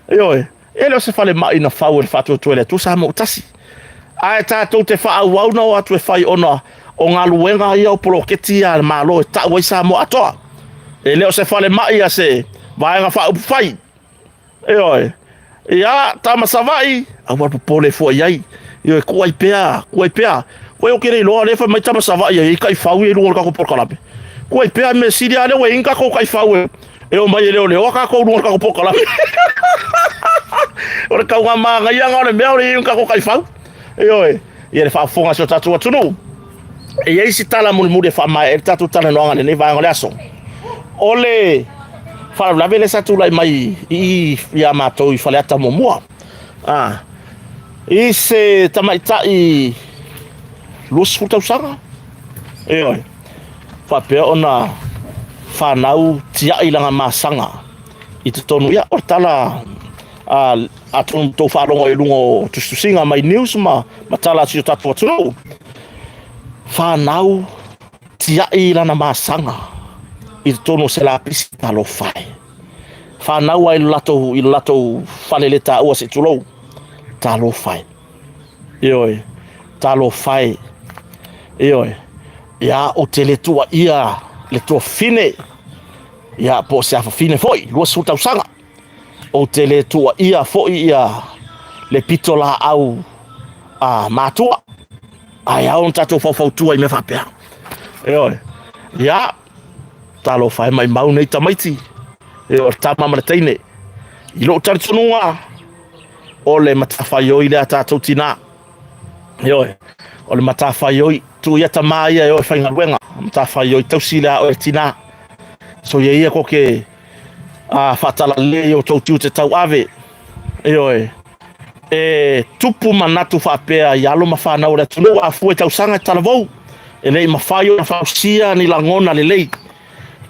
Ioe, e le o se falemai na fau e le faatuatua i le Atua Samoa ua tasi. Ae tatou te faaauau na o atu e fai ona o galuega ia o poloketi ia a le Malo e tau ai Samoa atoa. E le o se falemai a se vaega faaupufai. Ioe. Ia, tama Savaii, aua le popole fua i ai. Ioe, tuu ai pea, tuu ai pea. Koe ou te le iloa, o lea e fai mai tama Savaii e i ai taifau ia i luga o le tatou polokalame. Tuu ai pea, mea sili lava lea ua i ai ni tatou taifau e omai e leoleoa tatou i luga o le tatou polokalame. O le tauga manaia lena o le mea o le i ai o ni tatou taifau. Ioe, ia le faafofoga a si o tatou atunuu. E i ai si tala mulimuli e faamaea ai le tatou talanoaga i lenei vaega o le aso. O le faalavelave lea sa tulai mai i ia matou i Faleata muamua. I se tamaitai 20 tausaga, ioe, faapea ona fanau tiai lana masaga i totonu. Ia, o le tala atonu tou faalogo i luga o tusitusiga mai news ma tala a si o tatou atunuu, fanau tiai lana masaga i totonu o se lapisi. Talofa e, fanau ai i le latou fale le taua se i tulou. Talofa e, ioe, talofa e, ioe. Ia, ou te le tuuaia le tuafafine, ia, po o se afafine foi, 20 tausaga. Ou te le tuuaia foi ia le pitolaau a matua, ae ao ona tatou faufautua i mea faapea. Ioe. Ia, talofa e, maimau nei tamaiti, ioe, o le tama ma le teine. I lou talitonuga, o le matafaioi lea a tatou tinā. Ioe, o le matafaioi, tuu ia tamā ia e o e faigaluega, matafaioi tausi lea a oe le tinā. Soia ia ko ke faatalale i o tou tiute tauave. Ioe, e tupu manatu faapea i alo ma fanau o le atunuu a fua i tausaga e talavou, e le i mafai ona fausia ni lagona lelei.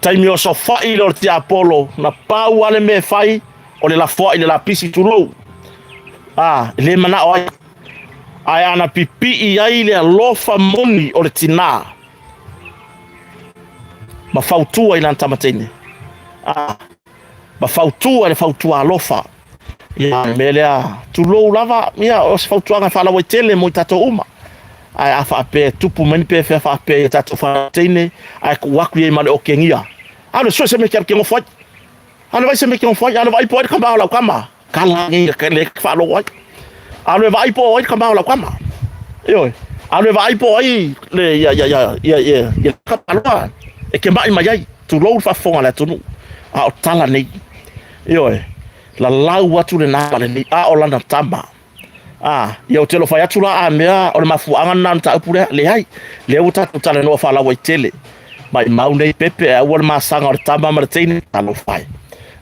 Taimi o sofai le o le tiapolo, na pau lava le mea e fai, o le lafoai i le lapisi tulou. E le manao ai. Ae ana pipii ai le alofa moni o le tinā ma fautua i lana tama teine, ma fautua i le fautua alofa. Ia, le mea lea, tulou lava, ia, o se fautuaga e faalauaitele mo i tatou uma. Ae a faapea e tupu mai ni pefea faapea i a tatou fanau teine, ae tuu atu i ai ma le okegia. Alu e sue se mea e te alu e te nofo ai. Alu e vaai se mea e te nofo ai. Alu e vaai po o ai le tama o lau tama. Tala nei le faalogo ai. Alu e vaai po o ai le tama o lau tama. Ioe. Alu e vaai po o ai le ia ia ia ia ia ia tama e te mai mai ai. Tulou le faafofoga a le atunuu. A o tala nei. Ioe. Lalau atu lena ma lenei. A o lana tama. A, ia ou te le o fai atu la a mea o le mafuaaga lena o le mataupu lea. Leai, lea ua tatou talanoa faalauaitele. Maimau nei pepe ae aua le masaga o le tama ma le teine, talofa e.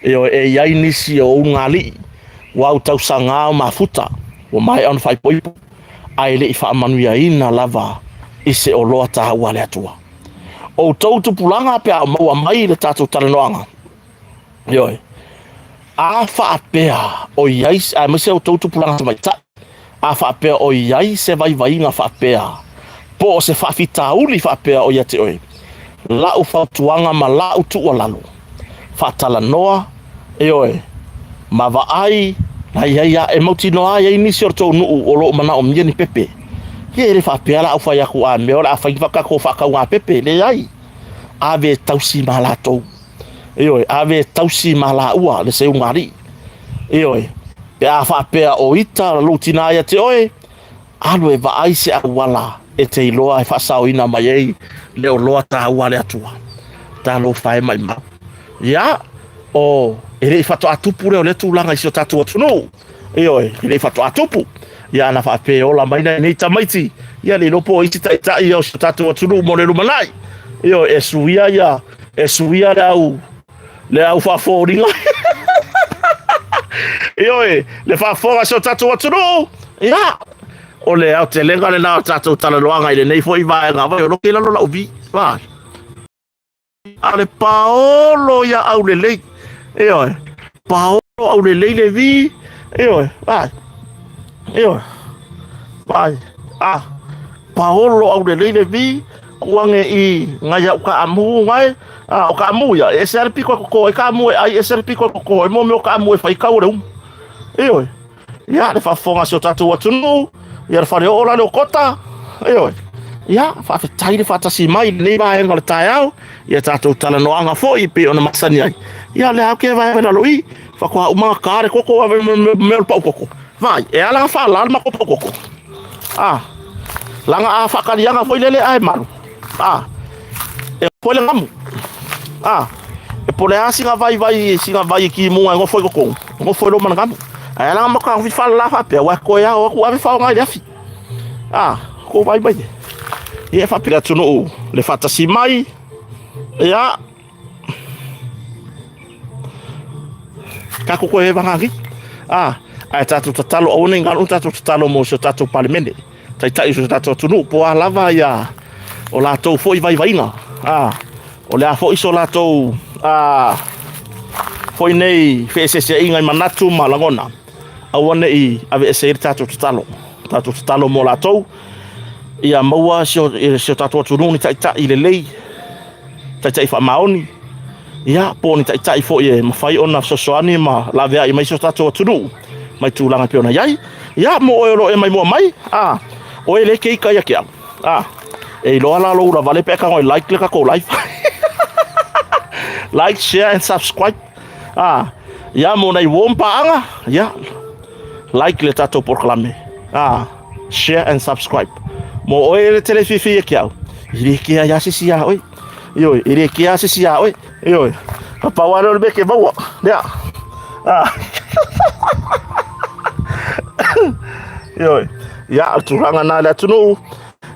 Ioe, e i ai nisi o ulugalii ua autausaga o mafuta, ua maea ona faaipoipo, ae le i faamanuiaina lava i se oloa taua a le Atua. Outou tupulaga pe a maua mai le tatou talanoaga, Ioe. A faapea o i ai, aemaise outou tupulaga tamaitai, a faapea o i ai se vaivaiga faapea, po o se faafitauli faapea o ia te oe, lau fautuaga ma lau tuualalo, faatalanoa, ioe, ma vaai, la i ai a, e mautinoa ai nisi o le tou nuu o lo o manaomia ni pepe. Ia e le faapea la au fai atu a mea o le a fai ni tatou faatauga pepe, leai. Ave e tausi ma latou. Ioe, ave e tausi ma laua le seuga alii. Ioe, pe a faapea o ita lou tina ia te oe, alu e vaai se auala e te iloa e faasaoina mai ai le oloa taua a le Atua. Talofa e maimau. Ia, o, e le i faatoa tupu lea o lea tulaga i si o tatou atunuu. Ioe, e le i faatoa tupu. Ia ana faapea e ola mai nei tamaiti, ia le iloa po o isi taitai ia o si o tatou atunuu mo le lumanai. Ioe, e suia ia, e suia le au, le au faafoliga. Ioe, le faafofoga a si o tatou atunuu, ia, o le aotelega lena o tatou talanoaga i lenei foi vaega, vai o loke i lalo lau vi, vai. A le paolo ia aulelei, ioe, paolo aulelei le vi, ioe, vai, ioe, vai, a, paolo aulelei le vi, kuange i ngai au kaamu ngai, a, o kaamu ia, e ese le piko e koko, e kaamu e ai, ese le piko e koko, e mo mea o kaamu e fai kau o le umu, ioe. Ia, le faafofoga a si o tatou atunuu, ia le faleoo la le o Kota, ioe. Ia, faafetai le faatasi mai i lenei vaega o le taeao, ia tatou talanoaga foi e pei ona masani ai. Ia, lea ke vae lalo i, faatoa uma ka le koko, mea o le pau koko. Vai, e ala whaala le mako pau koko. Ah, langa a whakarianga foi lele ae malu. Ah, e foi le ngamu. Ah, e pole a singa vai vai singa vai ki munga ngo foi koko. Ngo foi lo mana ngamu. Ai ala maka fi fala la fa pe wa ko ya o ku ave fa ngai le afi. Ah, ko vai vai. Ia fa pila tunu le fatasi mai. Ia Ka koko e vanga ki. Ah, ai tātou tatalo aua nei ngaro tātou tatalo mo so tātou palemene. Taitai so tātou atunuu po a lava ia o latou foi vaivaiga. Ah, o le a foi so latou ah, foi nei feeseeseaiga i manatu ma lagona. Aua nei aveese ai le tātou tatalo. Tātou tatalo mo latou ia maua si o, si o tātou atunuu ni taitai lelei taitai faamaoni, ia, po o ni taitai foi e mafai ona fesoasoani ma laveai mai si o tatou atunuu mai tulaga e pei ona i ai. Ia, mo oe o lo o e maimoa mai, a, oe le ke ika ia ke au, a, e iloa la lou lavale pe a tago e like le tatou live. Like, share and subscribe. A, ia, mo nai uo ma paaga, ia, like le tatou polokalame. A, share and subscribe. Mo oe le tele fifi e ke au. I le kea ia sisi ia oe. Ioe, i le kea sisi ia oe. Ioe. Ka pau ale o le meke maua. Lea. Ah. Ioe. Ia, o tulaga na le atunuu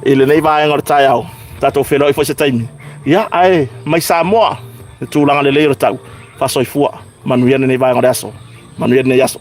i lenei vaega o le taeao. Tatou feiloai foi se taimi. Ia, ae mai Samoa le tulaga lelei o le tau. Faasoifua. Manuia lenei vaega o le aso. Manuia lenei aso.